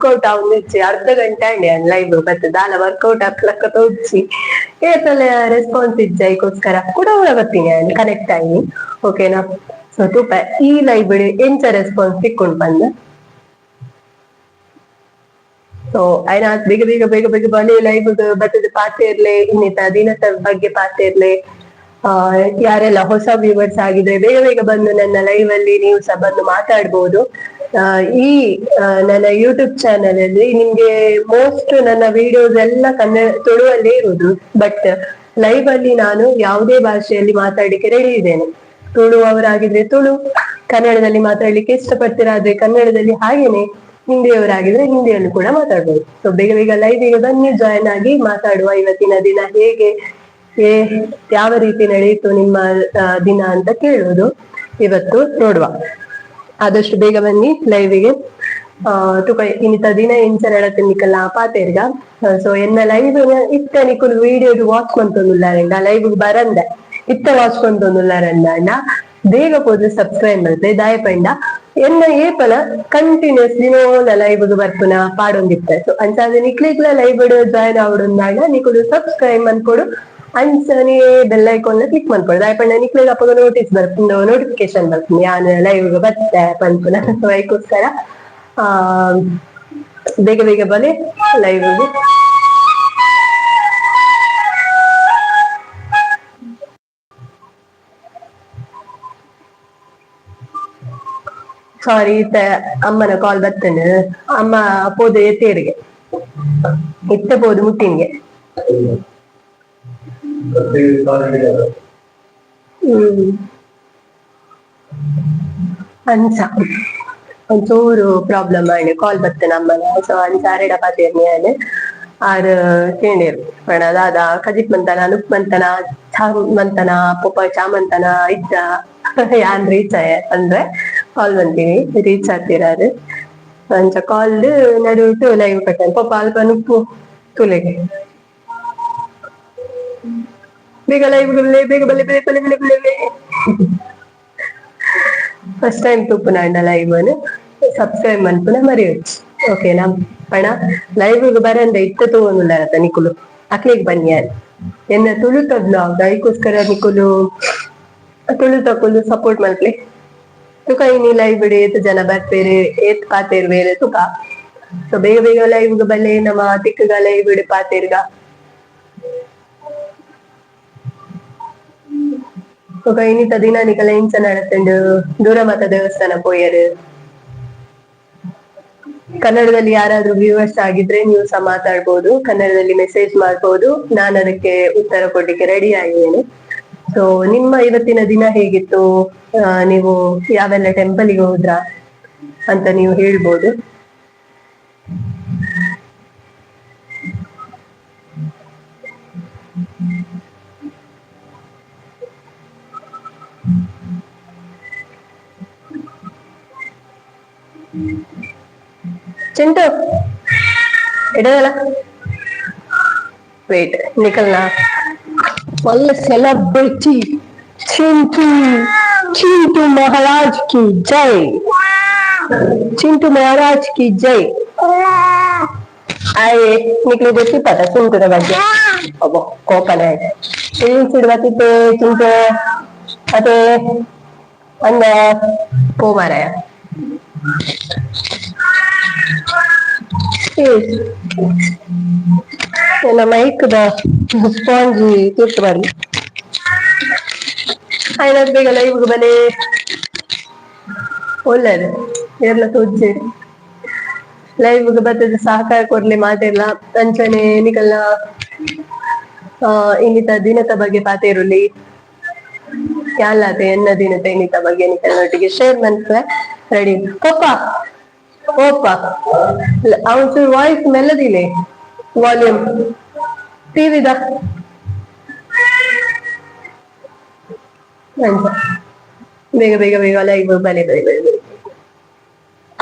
Workout ಆವೊಂದಿಜ್ಜಿ ಅರ್ಧ ಗಂಟೆ ಆಂಡ್ live ಬತ್ತ್ ದಾಲ ವರ್ಕೌಟ್ ಆಪುಲಕ ತೋಜಿ ಏಪಲ ರೆಸ್ಪಾನ್ಸ್ ಇಜ್ಜ ಐಕೋಸ್ಕರ ಕುಡ ಒರ ಬತ್ತೀನಿ ಯಾನ್ ಕನೆಕ್ಟ್ ಆಯಿನಿ ಓಕೆನಾ. ಸೊ ತೂಪ ಈ ಲೈವ್ ಎಂಚ ರೆಸ್ಪಾನ್ಸ್ ತಿಕ್ಕುಂಡು ಪಂದ್. ಸೊ ಐನ ಬೇಗ ಬೇಗ ಬೇಗ ಬೇಗ ಬಲಿ ಲೈವ್ ಬತ್ತದ ಪಾತೆರ್ಲೆ ಇನ್ನಿತ ದಿನದ ಬಗ್ಗೆ ಪಾತೆರ್ಲೆ. ಯಾರೆಲ್ಲ ಹೊಸ ವ್ಯೂವರ್ಸ್ ಆಗಿದ್ರೆ ಬೇಗ ಬೇಗ ಬಂದು ನನ್ನ ಲೈವ್ ಅಲ್ಲಿ ನೀವು ಸಹ ಬಂದು ಮಾತಾಡ್ಬೋದು. ಈ ನನ್ನ ಯೂಟ್ಯೂಬ್ ಚಾನೆಲ್ ಅಲ್ಲಿ ನಿಮ್ಗೆ ಮೋಸ್ಟ್ ನನ್ನ ವಿಡಿಯೋಸ್ ಎಲ್ಲ ಕನ್ನಡ ತುಳುವಲ್ಲೇ ಇರುವುದು. ಬಟ್ ಲೈವ್ ಅಲ್ಲಿ ನಾನು ಯಾವುದೇ ಭಾಷೆಯಲ್ಲಿ ಮಾತಾಡ್ಲಿಕ್ಕೆ ರೆಡಿ ಇದ್ದೇನೆ. ತುಳು ಅವರಾಗಿದ್ರೆ ತುಳು, ಕನ್ನಡದಲ್ಲಿ ಮಾತಾಡ್ಲಿಕ್ಕೆ ಇಷ್ಟಪಡ್ತೀರಾ ಆದ್ರೆ ಕನ್ನಡದಲ್ಲಿ, ಹಾಗೇನೆ ಹಿಂದಿಯವರಾಗಿದ್ರೆ ಹಿಂದಿಯನ್ನು ಕೂಡ ಮಾತಾಡ್ಬೋದು. ಸೊ ಬೇಗ ಬೇಗ ಲೈವ್ ಗೆ ಬನ್ನಿ, ಜಾಯಿನ್ ಆಗಿ ಮಾತಾಡುವ. ಇವತ್ತಿನ ದಿನ ಹೇಗೆ, ಯಾವ ರೀತಿ ನಡೆಯಿತು ನಿಮ್ಮ ದಿನ ಅಂತ ಕೇಳುವುದು ಇವತ್ತು ನೋಡುವ. ಆದಷ್ಟು ಬೇಗ ಬನ್ನಿ ಲೈವಿಗೆ. ತುಕ ಇನ್ನಿತ ದಿನ ಇಂಚ ನಡತಿನಿಕಲ್ಲ ಪಾತೆರ್ಗ. ಸೊ ಎನ್ನ ಲೈವ್ ಇತ್ತ ನಿಕುಲು ವಿಡಿಯೋ ವಾಚ್ ಮಂತೊಂದುಲ್ಲಾರಂಡ ಲೈವ್ ಬರಂದೆ ಇತ್ತ ವಾಚ್ ಮಂತೊಂದುಲ್ಲಾರಂಡ ಬೇಗ ಪೋದು ಸಬ್ಸ್ಕ್ರೈಬ್ ಮಲ್ತೆ ದಾಯ ಪಂಡ ಎನ್ನ ಏಪಲ ಕಂಟಿನ್ಯೂಸ್ಲಿ ಲೈವ್ ಬರ್ಪುನ ಪಾಡೊಂದಿತ್ತೆ. ಸೊ ಅಂಚಾದ್ ನಿಕ್ಲೆಗ್ಲ ಲೈವ್ ಜಾಯಿನ್ ಆವೊಡುಂದಾಂಡ ನಿಕುಲು ಸಬ್ಸ್ಕ್ರೈಬ್ ಮನ್ಪೊಡು, ಅಂಚನೆ bell icon click ಮನ್ಪೊಡು. ದಾಯೆ ಪಂಡ ನಿಕ್ಲೆಗ್ ಅಪಗ ನೋಟಿಸ್ ಬರ್ಪುಂಡು, ನೋಟಿಫಿಕೇಶನ್ ಬರ್ಪುಂಡು ಯಾನ್ ಲೈವ್ ಬತ್ತೆ ಪನ್ಪುನ. ಸೊ ಐಕೋಸ್ಕರ ಆ ಬೇಗ ಬೇಗ ಬಲೆ ಲೈವ್. ಸಾರಿ, ಇತ್ತ ಅಮ್ಮನ ಕಾಲ್ ಬತ್ತೇನೆ. ಅಮ್ಮ ಪೋದು ಎತ್ತೇರಿಗೆ ಇತ್ತ ಪೋದು ಮುಟ್ಟಿನ್ಗೆ. ಅಂಚ ಒಂಚೂರು ಪ್ರಾಬ್ಲಮ್ ಆಂಡ್ ಕಾಲ್ ಬತ್ತನ ಅಮ್ಮನ. ಸೊ ಅಂಚ ಅರೆಡ ಪಾತೆರ್ನಿ ಯಾನ್. ಆರ್ ಕೇಂಡೆರ್ ಪಂಡ ದಾದ ಕಜಿಪ್ ಮಂತನ, ನುಪ್ಪು ಮಂತನ, ಚಾ ಮಂತನ, ಪೊಪ್ಪ ಚಾ ಮಂತನ ಇಜ್ಜ, ಯಾನ್ ರೀಚ್ ಆಯೆ ಅಂದ್ರೆ ಕಾಲ್ ಮಂತೀನಿ ರೀಚ್ ಆತಿರಾರು. ಅಂಚ ಕಾಲ್ ನಡುಟು ಲೈವ್ ಕಟ್ಟ ಪೊಪ್ಪ ಅಲ್ಪ ನುಪ್ಪು ತುಲೆಗೆ ಬೇಗ ಲೈವ್ ಬೇಗ ಬಲೆ ಬಲೆ ಬಲೆ ಬಲೆ ಬಲೆ ಬಲೆ. ಫಸ್ಟ್ ಟೈಮ್ ತೂಪುನಾಂಡ ಲೈವ್ ಸಬ್ಸ್ಕ್ರೈಬ್ ಮನ್ಪುನ ಮರಿಯೊಚ್ಚಿ ಓಕೆನಾ. ಪಣ ಲೈವ್ ಬರಂದೆ ಇತ್ತ ತೂವೊಂದುಲ್ಲಾರತ ನಿಕುಲು, ಅಕ್ಲೆಗ್ ಬನ್ನಿ ಯಾನ್. ಎನ್ನ ತುಳುತ ಬ್ಲಾಗ್ ಐಕೋಸ್ಕರ ನಿಕುಲು ತುಳುತಕುಲು ಸಪೋರ್ಟ್ ಮಲ್ಪಲೆ. ತುಕ ಇನಿ ಲೈವ್ ಏತ್ ಜನ ಬರ್ಪೇರು, ಏತ್ ಪಾತೆರ್ವೆರ್ ತುಕ. ಸೊ ಬೇಗ ಬೇಗ ಲೈವ್ ಬಲ್ಲೆ, ನಮ್ಮ ತಿಕ್ಕುಗ ಲೈವ್ ಪಾತೆರ್ಗ. ಬೊಕ ಇನಿತ ದಿನ ನಿಕಲ ಎಂಚ ನಡತ್ಂಡ್? ದೂರಮಾತ ದೇವಸ್ಥಾನ ಪೋಯೆರ್? ಕನ್ನಡದಲ್ಲಿ ಯಾರಾದ್ರೂ ವ್ಯೂವರ್ಸ್ ಆಗಿದ್ರೆ ನೀವು ಸಹ ಮಾತಾಡ್ಬೋದು, ಕನ್ನಡದಲ್ಲಿ ಮೆಸೇಜ್ ಮಾಡ್ಬೋದು. ನಾನು ಅದಕ್ಕೆ ಉತ್ತರ ಕೊಡ್ಲಿಕ್ಕೆ ರೆಡಿ ಆಗಿದ್ದೇನೆ. ಸೊ ನಿಮ್ಮ ಇವತ್ತಿನ ದಿನ ಹೇಗಿತ್ತು, ನೀವು ಯಾವೆಲ್ಲ ಟೆಂಪಲ್ ಗೆ ಹೋದ್ರಾ ಅಂತ ನೀವು ಹೇಳ್ಬೋದು. ಚಿಂಟು ಇಡದಲ್ಲ, ವೇಟ್ ನಿಕಲ್ನ ಒಳ್ಳೆ ಸೆಲೆಬ್ರಿಟಿ ಚಿಂಟು, ಚಿಂಟು ಮಹಾರಾಜ್ ಕಿ ಜೈ, ಚಿಂಟು ಮಹಾರಾಜ್ ಕಿ ಜೈ. ಆಯೆ ನಿಕ್ಲೆ ಗೊತ್ತಿಪ್ಪದ ಚಿಂಟುದ ಬಗ್ಗೆ? ಒಬ್ಬ ಕೋಪನೆ ರೀಲ್ಸ್ ಬತ್ತಿತ್ತೆ ಚಿಂಟು ಅದೇ ಅಂದ ಪೋ ಮಾರಾಯ. ಎಲ್ಲ ಮೈಕ್ ದ ಸ್ಪಾಂಜಿ ತುರ್ತು ಬರ್ಲಿ. ಆಯ್ನಾದ್ ಬೇಗ ಲೈವ್ ಬಲೆ. ಒಳ್ಳೇದು ಏರ್ಲ ತೋಜ್ಜೆ ಲೈವ್ ಬತ್ತದ ಸಹಕಾರ ಕೊಡ್ಲಿ ಮಾತೆರ್ಲ. ಅಂಚನೆ ನಿಕಲ್ನ ಇನ್ನಿತ ದಿನದ ಬಗ್ಗೆ ಪಾತೆರುಲಿ ಯಾಲಾತೆ ಎನ್ನ ದಿನದ ಇನ್ನಿತ ಬಗ್ಗೆ ನಿಕಲ್ನೊಟ್ಟಿಗೆ ಶೇರ್ ಮನ್ಪೆ ರೆಡಿ. ಪಪ್ಪ ಓಪ್ಪ ಅವನ್ ಚೂರು ವಾಯ್ಸ್ ಮೆಲ್ಲದಿಲೆ ವಾಲ್ಯೂಮ್ ಟಿವಿದ. ಬೇಗ ಬೇಗ ಬೇಗ ಲೈವ್ ಬಲೆ ಬಲೆ ಬಲೆ ಬಲೆ.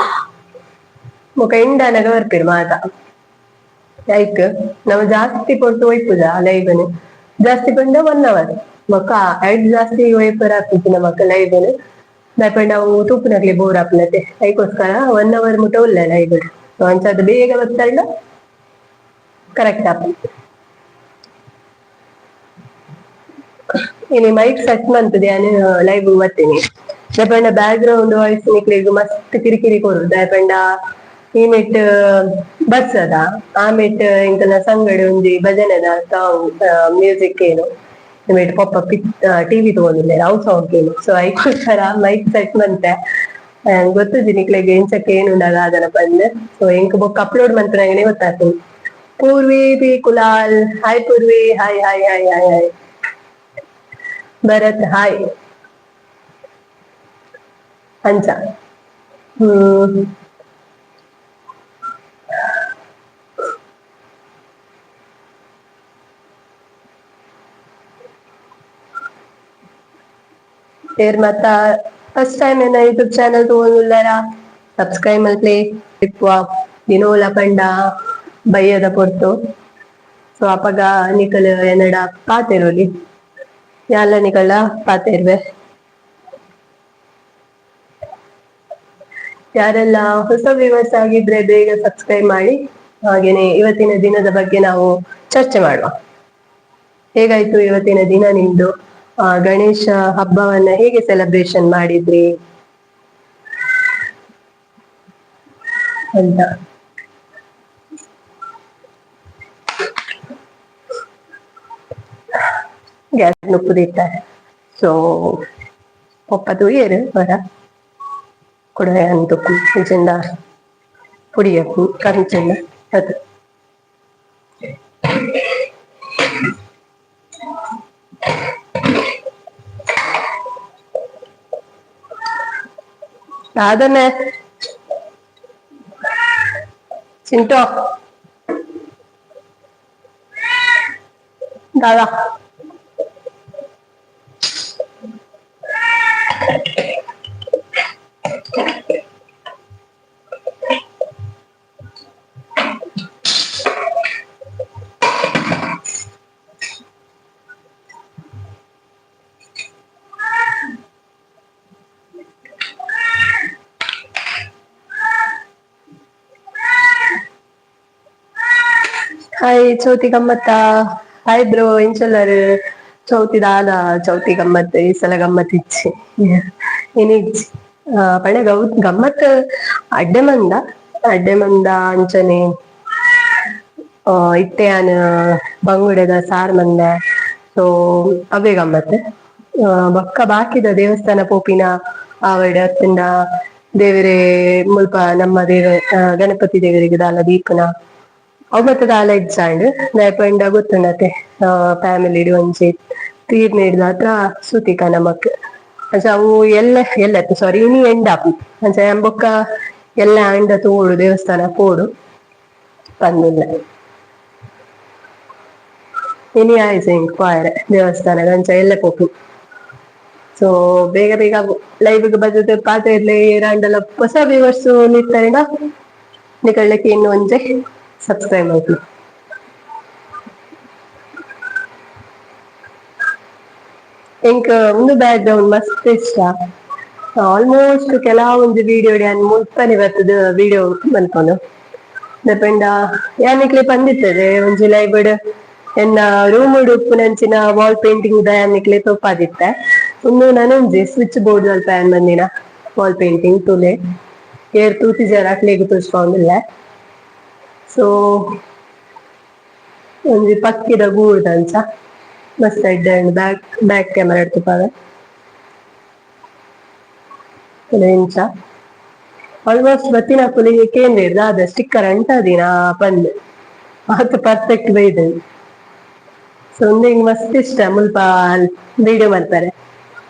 ಬೊಕ ಎಂಡಾನಗ ಬರ್ಪೆರ್ ಮಾತ. ಲೈಕ್ ನಮ ಜಾಸ್ತಿ ಪೊರ್ತು ಒಯ್ಪುಜ ಲೈವ್, ಜಾಸ್ತಿ ಪಂಡ ಒನ್ ಅವರ್. ಬೊಕ ಐಡ್ ಜಾಸ್ತಿ ಒಯ್ಪರ ಆಪುಜಿ ನಮಕ್ ಲೈವ್. ದಾಯೆ ಪಂಡ ಅವು ತೂಪುನಕ್ಲೆ ಬೋರ್ ಆಪುನತೆ. ಐಕೋಸ್ಕರ ಒನ್ ಅವರ್ ಮುಟ ಉಲ್ಲ ಲೈವ್. So ಅಂಚಾದ ಬೇಗ ಬತ್ತಂಡ ಕರೆಕ್ಟ್ ಆಪುಂಡು. ಇನಿ ಮೈಕ್ ಸೆಟ್ ಮಂತುದು ಯಾನ್ ಲೈವ್ ಬತ್ತೀನಿ. ದಾಯೆ back ground voice ನಿಕ್ಲೆಗ್ ಮಸ್ತ್ ಕಿರಿಕಿರಿ ಕೊರು. ದಾಯೆ ಪಂಡ ಈ ಮೆಟ್ ಬಸ್ ಅದ, ಆ ಮೆಟ್ ಎಂಕಲ್ನ ಸಂಗಡ ಒಂಜಿ ಭಜನೆದ ಸಾಂಗ್ ಮ್ಯೂಸಿಕ್ ಏನು ಈ ಪೊಪ್ಪ ಟಿವಿ ತಗೊಂಡಿಲ್ಲ ಅವು ಸಾಂಗ್ ಏನು. ಸೊ ಐಕೋಸ್ಕರ ಮೈಕ್ ಸೆಟ್ ಮಂತೆ. ಗೊತ್ತುಜಿ ನಿಕ್ಲೆಗ್ ಎಂಚಕ್ಕೆ ಏನು ಉಂಡಾಗ ಅದನ ಪಂದ್. ಸೊ ಎಂಕ್ ಬೊಕ್ಕ upload ಮಂತುನಗನೆ ಗೊತ್ತಾಪುಂಡು. Purvi P Kulal, hi Purvi, hi hi hi hi hi. Bharath hi. ಅಂಚ ಏರ್ ಮತ್ತ ಫಸ್ಟ್ ಟೈಮ್ ಎನ್ನ ಯೂಟ್ಯೂಬ್ ಚಾನಲ್ ತೂವೊಂದುಲ್ಲೆರ ಸಬ್ಸ್ಕ್ರೈಬ್ ಮಲ್ಪುಲೆ. ಇಪ್ಪುವ ದಿನೋಲ ಪಂಡ ಬಯ್ಯದ ಪೊರ್ತು. ಸೊ ಅಪಗ ನಿಕಲ್ ಎನ್ನಡ ಪಾತೆರೊಲಿ, ಯಾನ್ಲ ನಿಕಲ್ಡ ಪಾತೆರ್ವೆ. ಯಾರೆಲ್ಲ ಹೊಸ ವ್ಯೂವರ್ಸ್ ಆಗಿದ್ರೆ ಬೇಗ ಸಬ್ಸ್ಕ್ರೈಬ್ ಮಾಡಿ. ಹಾಗೇನೆ ಇವತ್ತಿನ ದಿನದ ಬಗ್ಗೆ ನಾವು ಚರ್ಚೆ ಮಾಡುವ. ಹೇಗಾಯ್ತು ಇವತ್ತಿನ ದಿನ ನಿಮ್ದು? ಗಣೇಶ ಹಬ್ಬವನ್ನ ಹೇಗೆ ಸೆಲೆಬ್ರೇಷನ್ ಮಾಡಿದ್ರಿ ಅಂತ. ಗ್ಯಾಸ್ ನುಪ್ಪುದಿತ್ತಾರೆ. ಸೊ ಪೊಪ್ಪ ತೂಯೆರ್ ಒರ ಕುಡ ಯಾನ್ ತುಪ್ಪು ಇಜ್ಜಿಂಡ ಪೊಡಿ ಕರಿಂಚಂಡ ಅದು. ದಾದನೆ ಚಿಂಟು ದಾದಾ. ಹಾಯ್ ಚೌತಿ ಗಮ್ಮತ್ತ, ಹಾಯ್ ಬ್ರೋ, ಎಂಚೊಲ್ಲರ್? ಚೌತಿ ದಾಲ ಚೌತಿ ಗಮ್ಮತ್ ಈ ಸಲ ಗಮ್ಮತ್ ಇಜ್ಜಿ ಇನಿ ಇಜ್ಜಿ. ಪಂಡ ಗಮ್ಮತ್ ಅಡ್ಡೆ ಮಂದ ಅಡ್ಡೆ ಮಂದ ಅಂಚನೆ. ಇತ್ತೆ ಯಾನ್ ಬಂಗುಡೆದ ಸಾರ್ ಮಂದೆ. ಸೊ ಅವೇ ಗಮ್ಮತ್. ಬೊಕ್ಕ ಬಾಕಿದ ದೇವಸ್ಥಾನ ಪೋಪಿನ ಆವಡ್ ಅತ್ತ್ಂಡ ದೇವೆರೆ ಮುಲ್ಪ ನಮ್ಮ ದೇವ ಗಣಪತಿ ದೇವರಿಗೆ ದಾಲ ದೀಪುನ ಅವು ಮಾತ ದಾಲ ಇಜ್ಜಾಂಡ್. ದಾಯೆ ಪಂಡ ಗೊತ್ತುಂಡತೆ, ಫ್ಯಾಮಿಲಿ ಒಂಜಿ ತೀರ್ನೆಡ್ದಾತ್ರ ಸೂತಿಕ ನಮಕ್. ಅಂಚ ಅವು ಎಲ್ಲ ಎಲ್ಲ ಸಾರಿ ಇನಿ ಎಂಡ್ ಆಪುಂಡು. ಅಂಚ ಯಾನ್ ಬೊಕ್ಕ ಎಲ್ಲ ಆಂಡ ತೋಡು ದೇವಸ್ಥಾನ ಪೋಡು ಪಂದುಲ್ಲೆ. ಇನಿ ಆಯ್ಸ್ ಎಂಕ್ ಪೋಯೆರೆ ದೇವಸ್ಥಾನಗ್, ಅಂಚ ಎಲ್ಲೆ ಪೋಪುನಿ. ಸೊ ಬೇಗ ಬೇಗ ಲೈವ್ ಗ್ ಬತ್ತುದು ಪಾತೆರ್ಲೆ. ಏರಾಂಡಲ ಪೊಸ ವ್ಯೂವರ್ಸ್ ಇತ್ತರ್ಡ ನಿಕಲ್ನ ಇನ್ನು ಒಂಜೆ ಸಬ್ಸ್ಕ್ರೈಬ್ ಮಲ್ಪುಲೆ. ಎಂಕ್ ಉಂದು ಬ್ಯಾಕ್ ಗ್ರೌಂಡ್ ಮಸ್ತ್ ಇಷ್ಟ. ಆಲ್ಮೋಸ್ಟ್ ಕೆಲವೊಂಜಿ ವಿಡಿಯೋ ಯಾನ್ ಮುಲ್ಪನೆ ಬತ್ತುದು ವಿಡಿಯೋ ಮನ್ಪುನು. ದಾಯೆ ಯಾನ್ ನಿಕ್ಲೆ ಪಂದಿತ್ತದೆ ಒಂಜಿ ಲೈವ್ ಡ್ ಎನ್ನ ರೂಮ್ ಡ್ ಉಪ್ಪುನಂಚಿನ ವಾಲ್ ಪೇಂಟಿಂಗ್ ದ ಯಾನ್ ನಿಕ್ಲೆ ತೋಪಾದಿತ್ತೆ. ಉಂದು ನನೊಂಜಿ ಸ್ವಿಚ್ ಬೋರ್ಡ್ ದಲ್ಪ ಯಾನ್ ಮಂದಿನ ವಾಲ್ ಪೇಂಟಿಂಗ್ ತೂಲೆ. ಏರ್ ತೂತಿಜೆರ್ ಅಕ್ಲೆಗ್ ತೋಜ್ಪಾವೊಂದುಲ್ಲೆ. ಸೊ ಒಂಜಿ ಪಕ್ಕಿದ ಗೂಡುದಂಚ ಮಸ್ತ್ ಎಡ್ಡೆ ಉಂಡು. Back back camera ತೂಪಾವೆ ಇಂಚ. ಆಲ್ಮೋಸ್ಟ್ ಬತ್ತಿನಕುಲು ಕೇಂದೇರ್ ದಾದ ಸ್ಟಿಕ್ಕರ್ ಅಂಟಾದಿನ ಪಂದ್, ಆತ್ ಪರ್ಫೆಕ್ಟ್ ಬೈದ್ಂಡ್. ಸೊ ಉಂದು ಎಂಕ್ ಮಸ್ತ್ ಇಷ್ಟ ಮುಲ್ಪ ವಿಡಿಯೋ ಮಲ್ಪೆರೆ.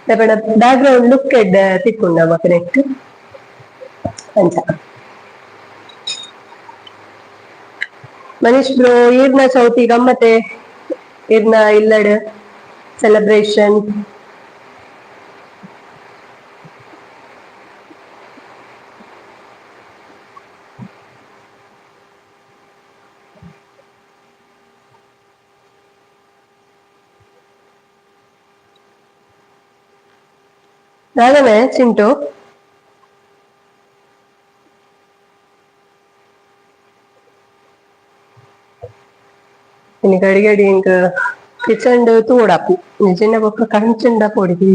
ದಾಯೆ back ground look ಎಡ್ಡೆ ತಿಕ್ಕುಂಡು ನಮಕ್ ನೆಕ್ಕ್ ಅಂಚ. ಮನೀಶ್ ಬ್ರೋ, ಈರ್ನ ಚೌತಿ ಗಮ್ಮತೆ ಈರ್ನ ಇಲ್ಲಡ್ ಸೆಲೆಬ್ರೇಷನ್? ದಾದನೆ ಚಿಂಟು? ಇನಿ ಗಡಿ ಇಂಕ್ ಕಿಚನ್ ತೂಡಪ್ಪು ನಿಜನ ಬೊಕ್ಕ ಕಂಚಂಡ ಪೊಡಿ.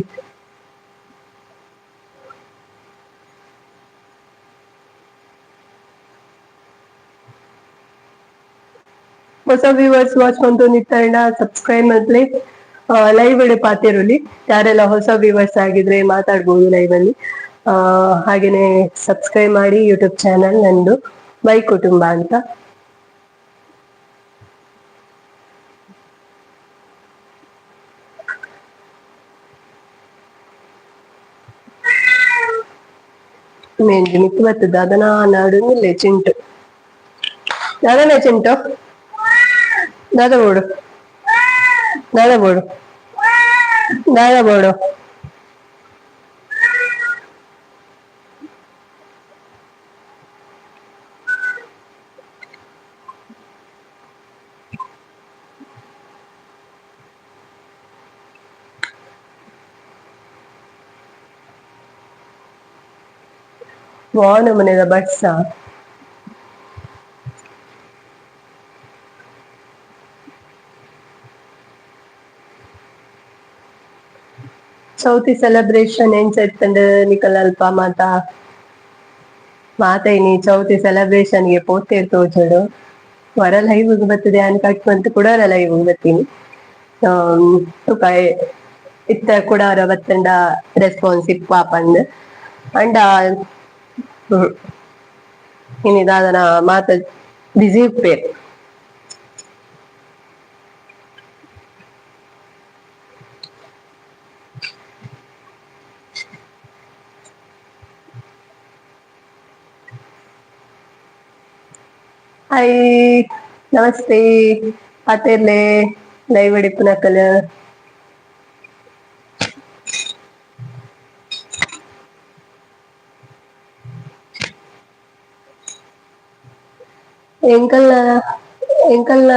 ಹೊಸ ವ್ಯೂವರ್ಸ್ ವಾಚ್ ಮಂತೊಂದಿತ್ತಂಡ ಸಬ್ಸ್ಕ್ರೈಬ್ ಮಲ್ಪಲೆ, ಲೈವ್ ಇಡೆ ಪಾತೆರುಲಿ. ಯಾರೆಲ್ಲ ಹೊಸ ವ್ಯೂವರ್ಸ್ ಆಗಿದ್ರೆ ಮಾತಾಡ್ಬೋದು ಲೈವ್ ಅಲ್ಲಿ. ಹಾಗೇನೆ ಸಬ್ಸ್ಕ್ರೈಬ್ ಮಾಡಿ ಯೂಟ್ಯೂಬ್ ಚಾನಲ್ ನಂದು ಬೈ ಕುಟುಂಬ ಅಂತ. ಮೇಂಜಿ ಮಿತ್ತು ಬರ್ತದೆ ಅದನ್ನ ನಾಡುಂದಿಲ್ಲ ಚಿಂಟು. ದಾದನ ಚಿಂಟು, ದಾದ ಬೋಡು, ದಾದ ಬೋಡು, ದಾದ ಬೋಡು. ವಾ ನಮೂನೆದ ಬಟ್ಸ. ಚೌತಿ ಸೆಲೆಬ್ರೇಷನ್ ಎಂಚ ಇತ್ತಂಡ್ ನಿಕಲ್ ಅಲ್ಪ ಮಾತ ಮಾತ ಇನಿ ಚೌತಿ ಸೆಲೆಬ್ರೇಷನ್ ಗೆ ಪೋತೇರ್ ತೋಜೋಡು. ವರ ಲೈವ್ ಬರ್ತದೆ ಅನ್ ಕಟ್ ಮಂತ್ ಕುಡಾರ ಲೈವ್ ಬತ್ತೀನಿ. ತುಕ ಇತ್ತ ಕುಡಾರ ಬತ್ತಂಡ ರೆಸ್ಪಾನ್ಸ್ ಇಪ್ಪಾಪಂದ್ ಅಂಡ ಇನಿ ದಾದನ ಮಾತ ಬಿಸಿ ಇಪ್ಪೇರ್. ಹಾಯ್, ನಮಸ್ತೆ. ಪಾತೆರ್ಲೆ ಲೈವ್ ಇಪ್ಪುನಕಲ್. ಎಂಕಲ್ನ ಎಂಕಲ್ನ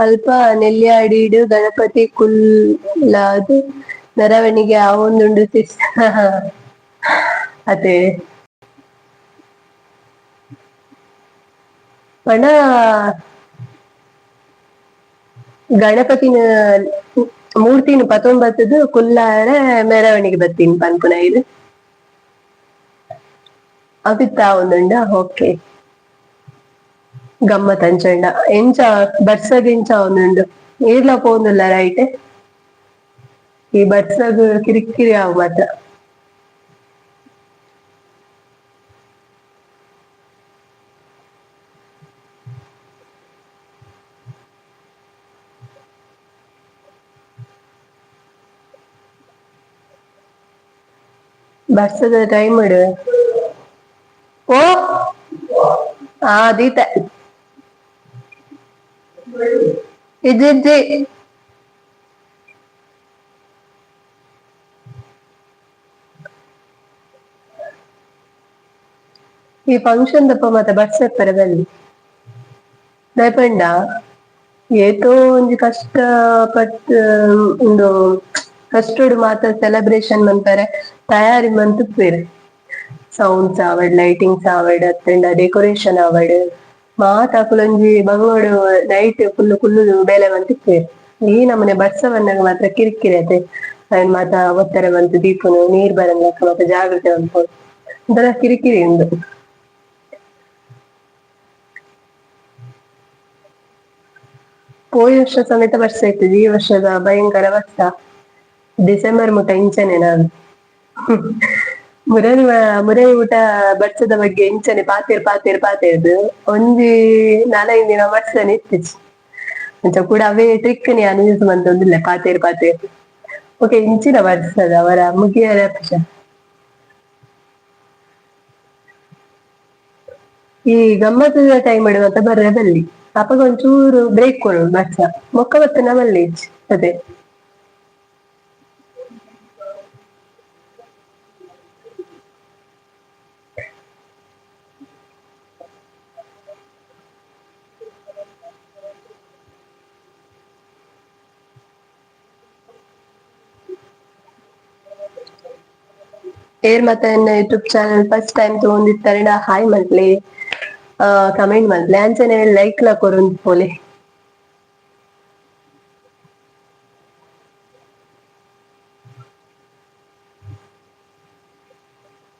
ಅಲ್ಪ ನೆಲ್ಯಾಡಿಡ್ ಗಣಪತಿ ಕುಲ್ಲಾದ್ ಮೆರವಣಿಗೆ ಆವೊಂದುಂಡು ಸಿಸ್. ಅದೇ ಪಂಡ ಗಣಪತಿನ ಮೂರ್ತಿನ ಪತೊಂಬತ್ತದು ಕುಲ್ಲಾರೆ ಮೆರವಣಿಗೆ ಬತ್ತೀನಿ ಪನ್ಪುನ ಇದು ಅವಿತ್ತ ಒಂದುಂಡ. ಓಕೆ, ಗಮ್ಮತ್ ಅಂಚಂಡ ಎಂಚ ಬರ್ಸಗ್ ಎಂಚ ಒಂದುಂಡು ಏರ್ಲ ಪೋಂದುಲ್ಲ ರೈಟ್. ಈ ಬರ್ಸಗ್ ಕಿರಿಕಿರಿ ಆವು ಮಾತ್ರ. ಬರ್ಸದ ಟೈಮ್ ಇಡು. ಓ ಆ ದೀತ ಇಜ್ಜಿ. ಈ ಫಂಕ್ಷನ್ ದಪ್ಪ ಮಾತ ಬರ್ಸ ಬಲ್ಲಿ ದಯಪಂಡ ಏತೋ ಒಂಜಿ ಕಷ್ಟ ಪಟ್ ಉಂದು ಕಷ್ಟಡ್ ಮಾತ ಸೆಲೆಬ್ರೇಷನ್ ಮನ್ಪರೆ ತಯಾರಿ ಮಂತುಪ್ಪೆರ್. ಸೌಂಡ್ಸ್ ಆವಡ್, ಲೈಟಿಂಗ್ಸ್ ಆವಡ್, ಅತ್ತಂಡ ಡೆಕೋರೇಷನ್ ಆವಡ್, ಮಾತ ಅಕುಲೊಂಜಿ ಬಂಗೋಡು ನೈಟ್ ಫುಲ್ ಕುಲ್ಲುದು ಬೇಲೆ ಮಂತಿಪ್ಪೆರ್. ಈ ನಮನೆ ಬರ್ಸ ಬನ್ನಗ ಮಾತ್ರ ಕಿರಿಕಿರಿ ಅತೆ. ಅವೆನ್ ಮಾತ ಒತ್ತರೆ ಮಂತ್ ದೀಪುನು ನೀರ್ ಬರಂದ್ಲಕ ಮಾತ ಜಾಗ್ರತೆ ಮನ್ಪೊಡು. ಒಂಥರ ಕಿರಿಕಿರಿ ಉಂದು. ಪೋಯಿ ವರ್ಷ ಸಮೇತ ಬರ್ಸ ಇತ್ತುಜಿ, ಈ ವರ್ಷದ ಭಯಂಕರ ಬರ್ಸ. ಡಿಸೆಂಬರ್ ಮುಟ ಇಂಚನೆ ನಾನು ಮುರನಿ ಮುರನಿ ಊಟ ಬರ್ಸದ ಬಗ್ಗೆ ಇಂಚನೆ ಪಾತೆರ್ ಪಾತೆರ್ ಪಾತೆರ್ದು ಒಂಜಿ ನಾಲೈದು ದಿನ ಬರ್ಸನೆ ಇತ್ತಿಜಿ. ಅಂಚ ಕೂಡ ಅವೇ ಟ್ರಿಕ್ ನಾನು ಯೂಸ್ ಮಂತೊಂದುಲ್ಲೆ ಪಾತೆರ್ ಪಾತೆರ್. ಓಕೆ, ಇಂಚಿನ ಬರ್ಸದ ಅವರ ಮುಗಿಯರ. ಈ ಗಮ್ಮತ್ತದ ಟೈಮ್ ಮಾತ ಬರ್ರೆ ಬಲ್ಲಿ ಅಪಗ ಒಂಚೂರು ಬ್ರೇಕ್ ಕೊಡು ಬರ್ಸ ಮೊಕ್ಕ ಬತ್ತನ ಬಲ್ಲಿ ಅದೇ. ಏರ್ ಮತ್ತೆ ಎನ್ನ YouTube channel first time ತಗೊಂಡಿತ್ತಾರಂಡ hi ಮಲ್ಪಲೆ, comment ಮಲ್ಪಲೆ, ಅಂಚನೆ ಲೈಕ್ ಲ ಕೊರೊಂದು ಪೋಲೆ.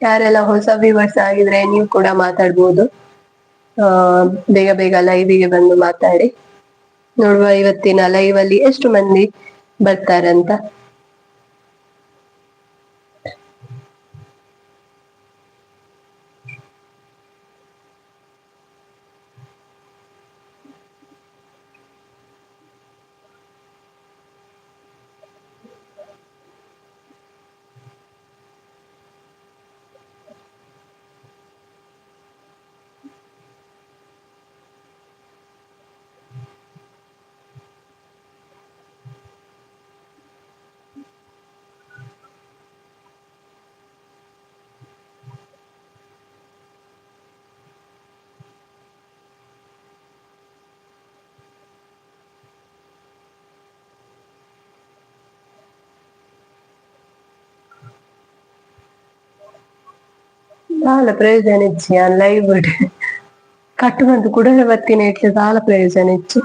ಯಾರೆಲ್ಲ ಹೊಸ ವ್ಯೂವರ್ಸ್ ಆಗಿದ್ರೆ ನೀವು ಕೂಡ ಮಾತಾಡ್ಬೋದು. ಬೇಗ ಬೇಗ ಲೈವಿಗೆ ಬಂದು ಮಾತಾಡಿ. ನೋಡುವ ಇವತ್ತಿನ ಲೈವ್ ಅಲ್ಲಿ ಎಷ್ಟು ಮಂದಿ ಬರ್ತಾರಂತ. ದಾಲ ಪ್ರಯೋಜನ ಇಜ್ಜಿ ಲೈವ್ ಕಟ್ಟು ಬಂದು ಕುಡಲ ಬತ್ತಿನ ಇಟ್ಲೆ ದಾಲ ಪ್ರಯೋಜನ ಇಜ್ಜಿ.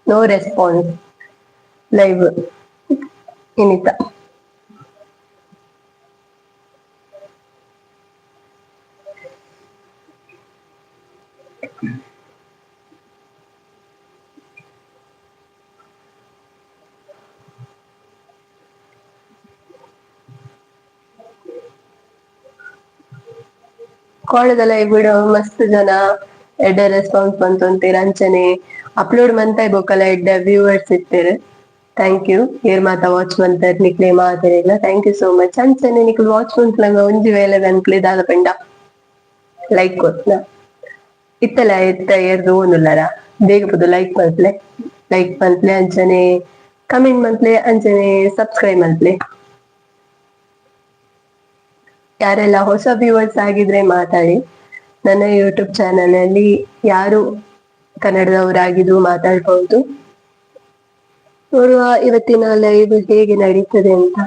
ನೋ ರೆಸ್ಪಾನ್ಸ್ ಲೈವ್ ಇನಿತ. ಕೋಳದ ಲೈವ್ ಬಿಡು ಮಸ್ತ್ ಜನ ಎಡ್ಡೆ ರೆಸ್ಪಾನ್ಸ್ ಬಂತು ಅಂತೀರ. ಅಂಚನೆ ಅಪ್ಲೋಡ್ ಮಂತ ಬೊಕಲ ಎಡ್ಡೆ ವ್ಯೂವರ್ಸ್ ಇತ್ತೀರ್. Thank you. ಏರ್ ಮಾತ ವಾಚ್ ಮಂತರ್ ನಿಕ್ಲೆ ಮಾತೆರೆಗ್ಲ thank you so much. ಅಂಚನೆ ನಿಕ್ಲು ವಾಚ್ ಮನ್ಪುನಗ ಒಂಜಿ ವೇಳೆ ಅನ್ಕ್ಲೆ ದಾದ ಪಂಡ ಲೈಕ್ ಕೊರ್ಪುನ ಇತ್ತಲ ಇತ್ತ ಏರ್ದು ಓನುಲ್ಲರ ಬೇಗ ಪುದು ಲೈಕ್ ಮಲ್ಪ್ಲೆ, ಲೈಕ್ ಮಲ್ಪ್ಲೆ, ಅಂಚನೆ ಕಮೆಂಟ್ ಮಲ್ಪ್ಲೆ, ಅಂಚನೆ ಸಬ್ಸ್ಕ್ರೈಬ್ ಮಲ್ಪ್ಲೆ. ಯಾರೆಲ್ಲ ಹೊಸ ವ್ಯೂವರ್ಸ್ ಆಗಿದ್ರೆ ಮಾತಾಡಿ. ನನ್ನ ಯೂಟ್ಯೂಬ್ ಚಾನೆಲ್ ಅಲ್ಲಿ ಯಾರು ಕನ್ನಡದವರಾಗಿದ್ದು ಮಾತಾಡ್ಬಹುದು. ನೋಡುವ ಇವತ್ತಿನ ಲೈವ್ ಹೇಗೆ ನಡೀತದೆ ಅಂತ.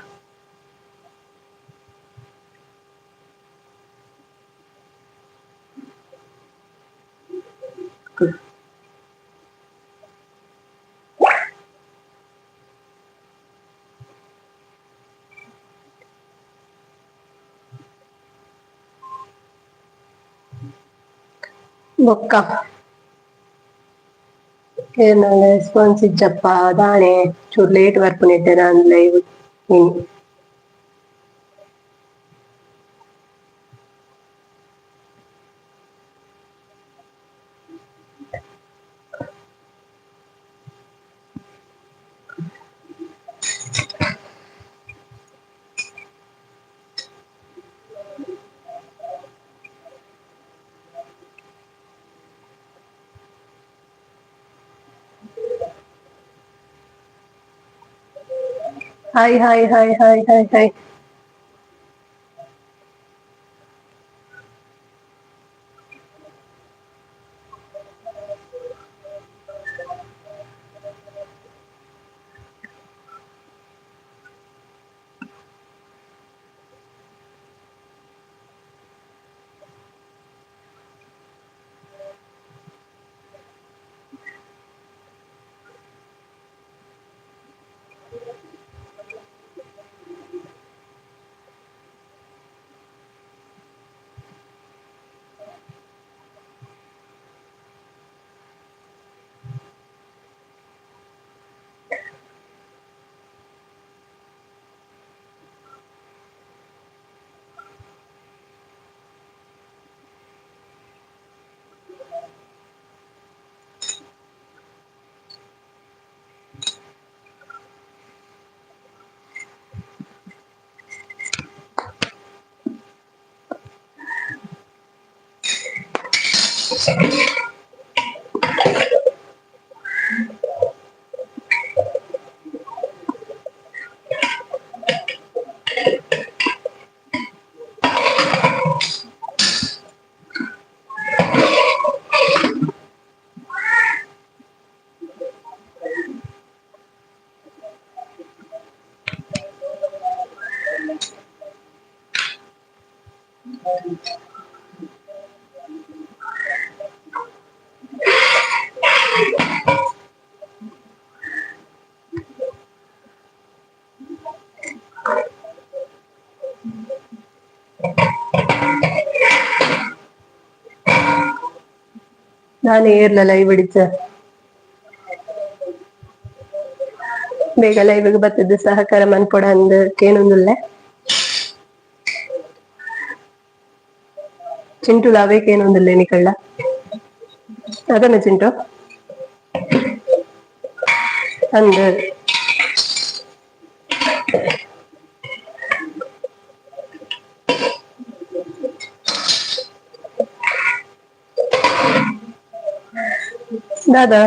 ಬೊಕ್ಕ ಏನ ರೆಸ್ಪಾನ್ಸ್ ಇಜ್ಜಪ್ಪ ದಾನೆ ಚೂರ್ ಲೇಟ್ ಬರ್ಪುನೆಟ್ಟೆ ನಾನ್ ಲೈವ್ ಇನಿ. Hi hi hi hi hi hi. ನಾನು ಏರ್ಲ ಲೈವ್ ಹಿಡಿಚ ಬೇಗ ಲೈವ್ಗೆ ಬತ್ತಿದ್ದು ಸಹಕಾರ ಮನ್ಪೊಡ ಅಂದ್ ಕೇನೊಂದುಲ್ಲೆ. ಚಿಂಟು ಲಾವೇಕೇನೊಂದುಲ್ಲೆ ನಿಕಳ್ಳ ಅದನ್ನ ಚಿಂಟು ಅಂದ್ ದಾದಾ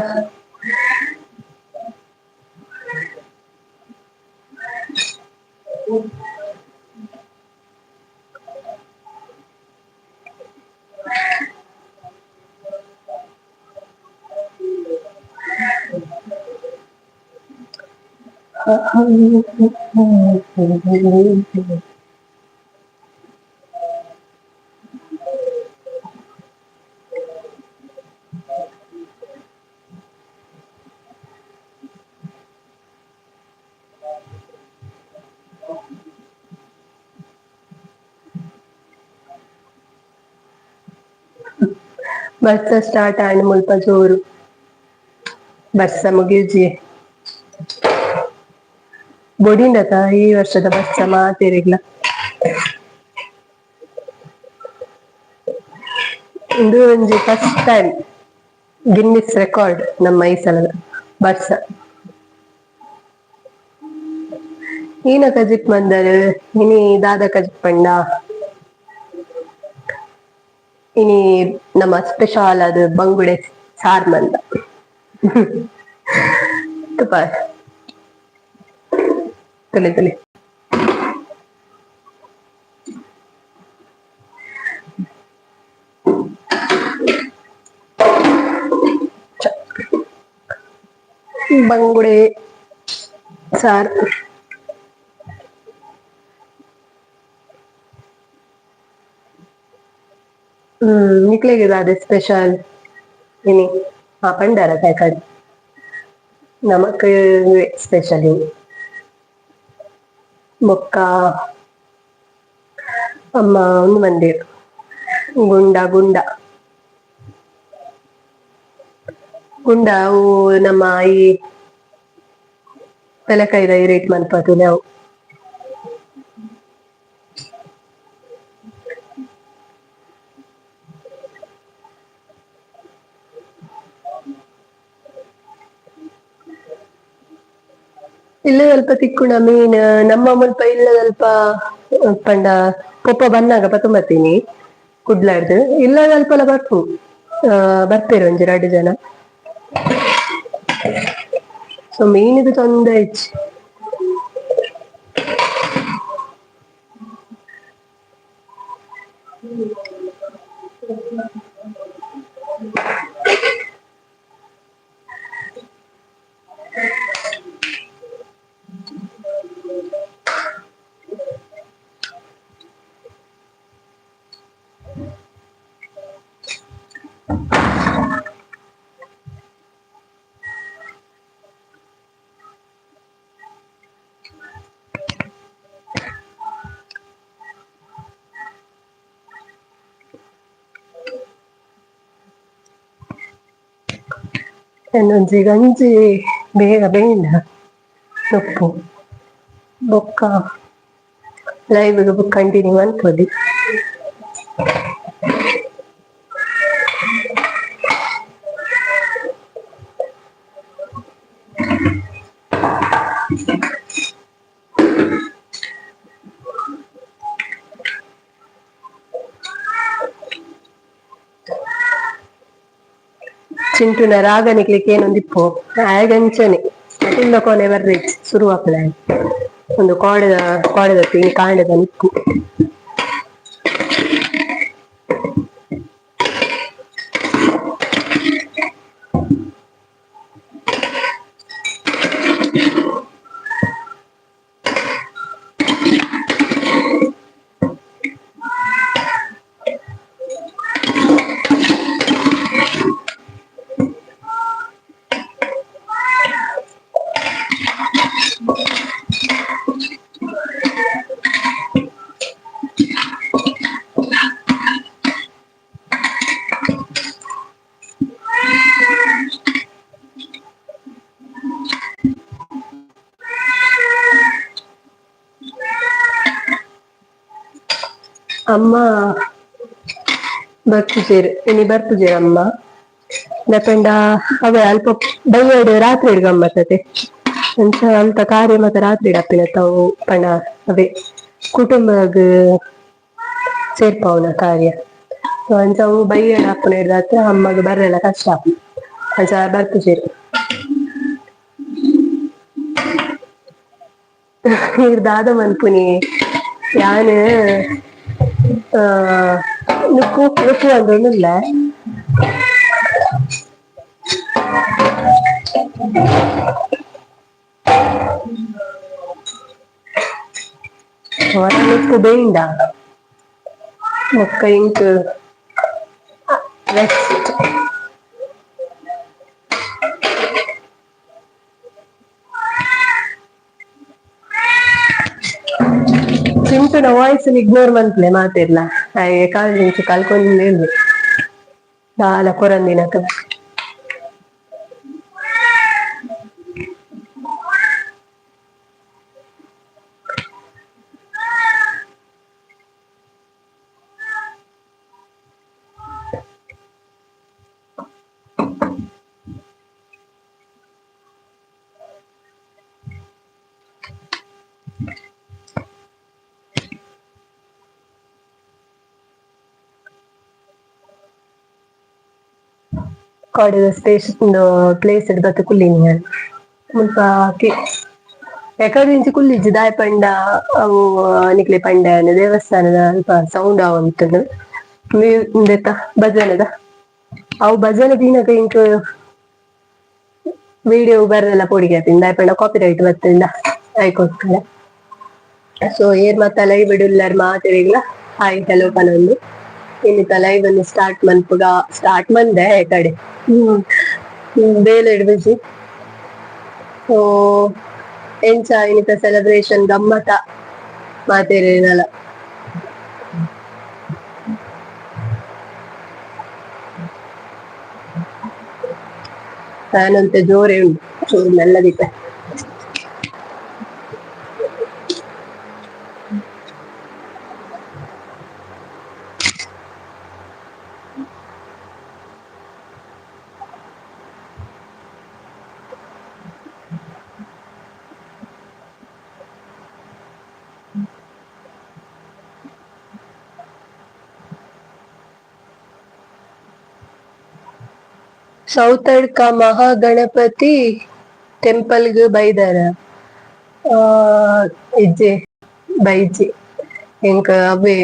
ಬರ್ಸ ಸ್ಟಾರ್ಟ್ ಆಂಡ್ ಮುಲ್ಪ ಜೋರು ಬರ್ಸ ಮುಗಿಯುಜಿ ಬೊಡಿಂಡತ ಈ ವರ್ಷದ ಬರ್ಸ ಮಾತೆರೆಗ್ಲ. ಇಂದು ಒಂಜಿ first time Guinness record ನಮ್ಮ ಈ ಸಲದ ಬರ್ಸ. ಈನ ಕಜಿಪ್ ಮಂದರ್ ಇನಿ ದಾದ ಕಜಿಪ್ ಪಂಡ ಇನಿ ನಮ್ಮ ಸ್ಪೆಷಲ್ ಅದು ಬಂಗುಡೆ ಸಾರ್ ಮಂದ. ತುಪ್ಪ ತುಲಿ ತುಲಿ ಬಂಗುಡೆ ಸಾರ್. ನಿಕ್ಲೆಗ್ ದಾದ ಸ್ಪೆಷಲ್ ಇನಿ? ಆ ಪಂಡಾರ ಕಾಯ್ಕಾಡಿ ನಮಕ್ ಸ್ಪೆಷಲ್ ಇನಿ ಬೊಕ್ಕ ಅಮ್ಮ ಒಂದು ಮಂದಿರ್ ಗುಂಡ ಗುಂಡ ಗುಂಡ ಅವು ನಮ್ಮ ಈ ಪೆಲಕಾಯಿದ ಇರೇಟ್ ಮನ್ಪತುನೆ ಅವು. ಇಲ್ಲದಲ್ಪ ತಿಕ್ಕುಣ ಮೀನ್ ನಮ್ಮ ಮುಲ್ಪ ಇಲ್ಲದಲ್ಪ ಪಂಡ ಪೊಪ್ಪ ಬನ್ನಾಗ ಪತೊಂಬತ್ತೀನಿ ಕುಡ್ಲಾಡ್ದು ಇಲ್ಲದಲ್ಪಲ ಬರ್ಪು ಬರ್ಪೇರು ಒಂಜಿ ರಡ್ಡ್ ಜನ. ಸೊ ಮೀನಿಗೆ ತೊಂದರೆ ಇಜ್ಜಿ. ಒಂಜಿ ಗಂಜಿ ಬೇಗ ಬೇಂಡ ನುಪ್ಪು ಬೊಕ್ಕ ಲೈವ್ ಬೊಕ್ಕ ಕಂಟಿನ್ಯೂ ಮನ್ಪೊಲಿ. ಚಿಂಟುನ ರಾಗ ನಿಕ್ಲೆಗ್ ಕೇನೊಂದಿಪ್ಪು ಆಯಗಂಚನೆ ಮತ್ತಿಂದ ಕೊನೆ ಬರ್ರೆ ಸುರು ಆಪುಂಡು ಒಂದು ಕೋಡೆದ ಕೋಡೆದ ಕಾಂಡೆದ ನಿಪ್ಪು. ಅಮ್ಮ ಬರ್ಪುಜೆರ್ ಇನಿ ಬರ್ಪುಜೆರ್ ಅಮ್ಮ. ದಪಂಡ ಅವೇ ಅಲ್ಪ ಬಯ್ಯಡ್ ರಾತ್ರಿ ಗಮ್ಮತ್ತತೆ. ಅಂಚ ಅಲ್ತ ಕಾರ್ಯ ಮಾತ ರಾತ್ರಿ ಅಪಿನತ ಅವು ಪಂಡ ಅವೇ ಕುಟುಂಬಗ್ ಸೇರ್ಪಾವುನ ಕಾರ್ಯ. ಸೊ ಅಂಚ ಅವು ಬಯ್ಯಡ್ ಆಪುನೆರ್ದಾತ್ರ ಅಮ್ಮಗ್ ಬರ್ರೆಲ ಕಷ್ಟ ಆಪುಂಡು. ಅಂಚ ಬರ್ಪುಜೆರ್. ಈರ್ ದಾದ ಮನ್ಪುನಿ ಯಾನ್ ನುಕ್ಕು ನುಕ್ಕು ಅಂದೊಂದುಲ್ಲೆ. ಒರ ನುಕ್ಕು ಬೇಂಡ ಬೊಕ್ಕ ಎಂಕ್ ರೆಸ್ಟ್. ಚಿಂಟುನ ವಾಯ್ಸ್ ಇಗ್ನೋರ್ ಮನ್ಪುಲೆ ಮಾತೆರ್ಲ. ಆಯೆ ಕಾಲ್ ಕಲ್ಕೊಂದು ದಾಲ ಕೊರಂದಿನಕ. ಕೋಡೆದ ಸ್ಟೇಷನ್ ಪ್ಲೇಸ್ ಬತ್ತ್ ಕುಲ್ಲಿನಿ ಯಾನ್. ಮುಲ್ಪ ಎಕಡಿಂಚಿ ಕುಲ್ಲಿಜ್ಜಿ ದಾಯೆ ಪಂಡ ಅವು ನಿಕ್ಲೆ ಪಂಡೆ ಯಾನ್ ದೇವಸ್ಥಾನದ ಅಲ್ಪ ಸೌಂಡ್ ಆವೊಂದಿತ್ತುಂಡು ಉಂದೆತ ಭಜನೆದ ಅವು ಭಜನೆ ದೀನಗ ಎಂಕ್ ವಿಡಿಯೋ ಬರಲ್ಲ ಪೋಡಿಗೆ ಆಪಿಂದ ದಾಯೆ ಪಂಡ ಕಾಪಿ ರೈಟ್ ಬತ್ತುಂಡ ಐಕೋಸ್ಕರ. ಸೊ ಏರ್ ಮಾತ ಲೈವ್ ಉಲ್ಲೆರ್ ಮಾತೆರೆಗ್ಲ ಹಾಯ್ ಹಲೋ ಪನೊಂದು ಇನ್ನಿತ ಲೈವ್ ಅನ್ನು ಸ್ಟಾರ್ಟ್ ಮನ್ಪುಗ ಸ್ಟಾರ್ಟ್ ಮಂದೆ ಕಡೆ ಬೇಲೆಡ್ ಬಿಸಿ. ಸೊ ಎಂಚ ಇನ್ನಿತ ಸೆಲೆಬ್ರೇಷನ್ ಗಮ್ಮತ ಮಾತೆರೆನಲ. ಫ್ಯಾನ್ ಒಂತೆ ಜೋರೇ ಉಂಡು ಚೂರು ಮೆಲ್ಲ ದೀಪೆ. ಸೌತಡ್ಕ ಮಹಾಗಣಪತಿ ಟೆಂಪಲ್ ಗ್ ಬೈದರ ಇಜ್ಜೆ ಬೈಜಿ. ಎಂಕ್ ಅವ್ವೆ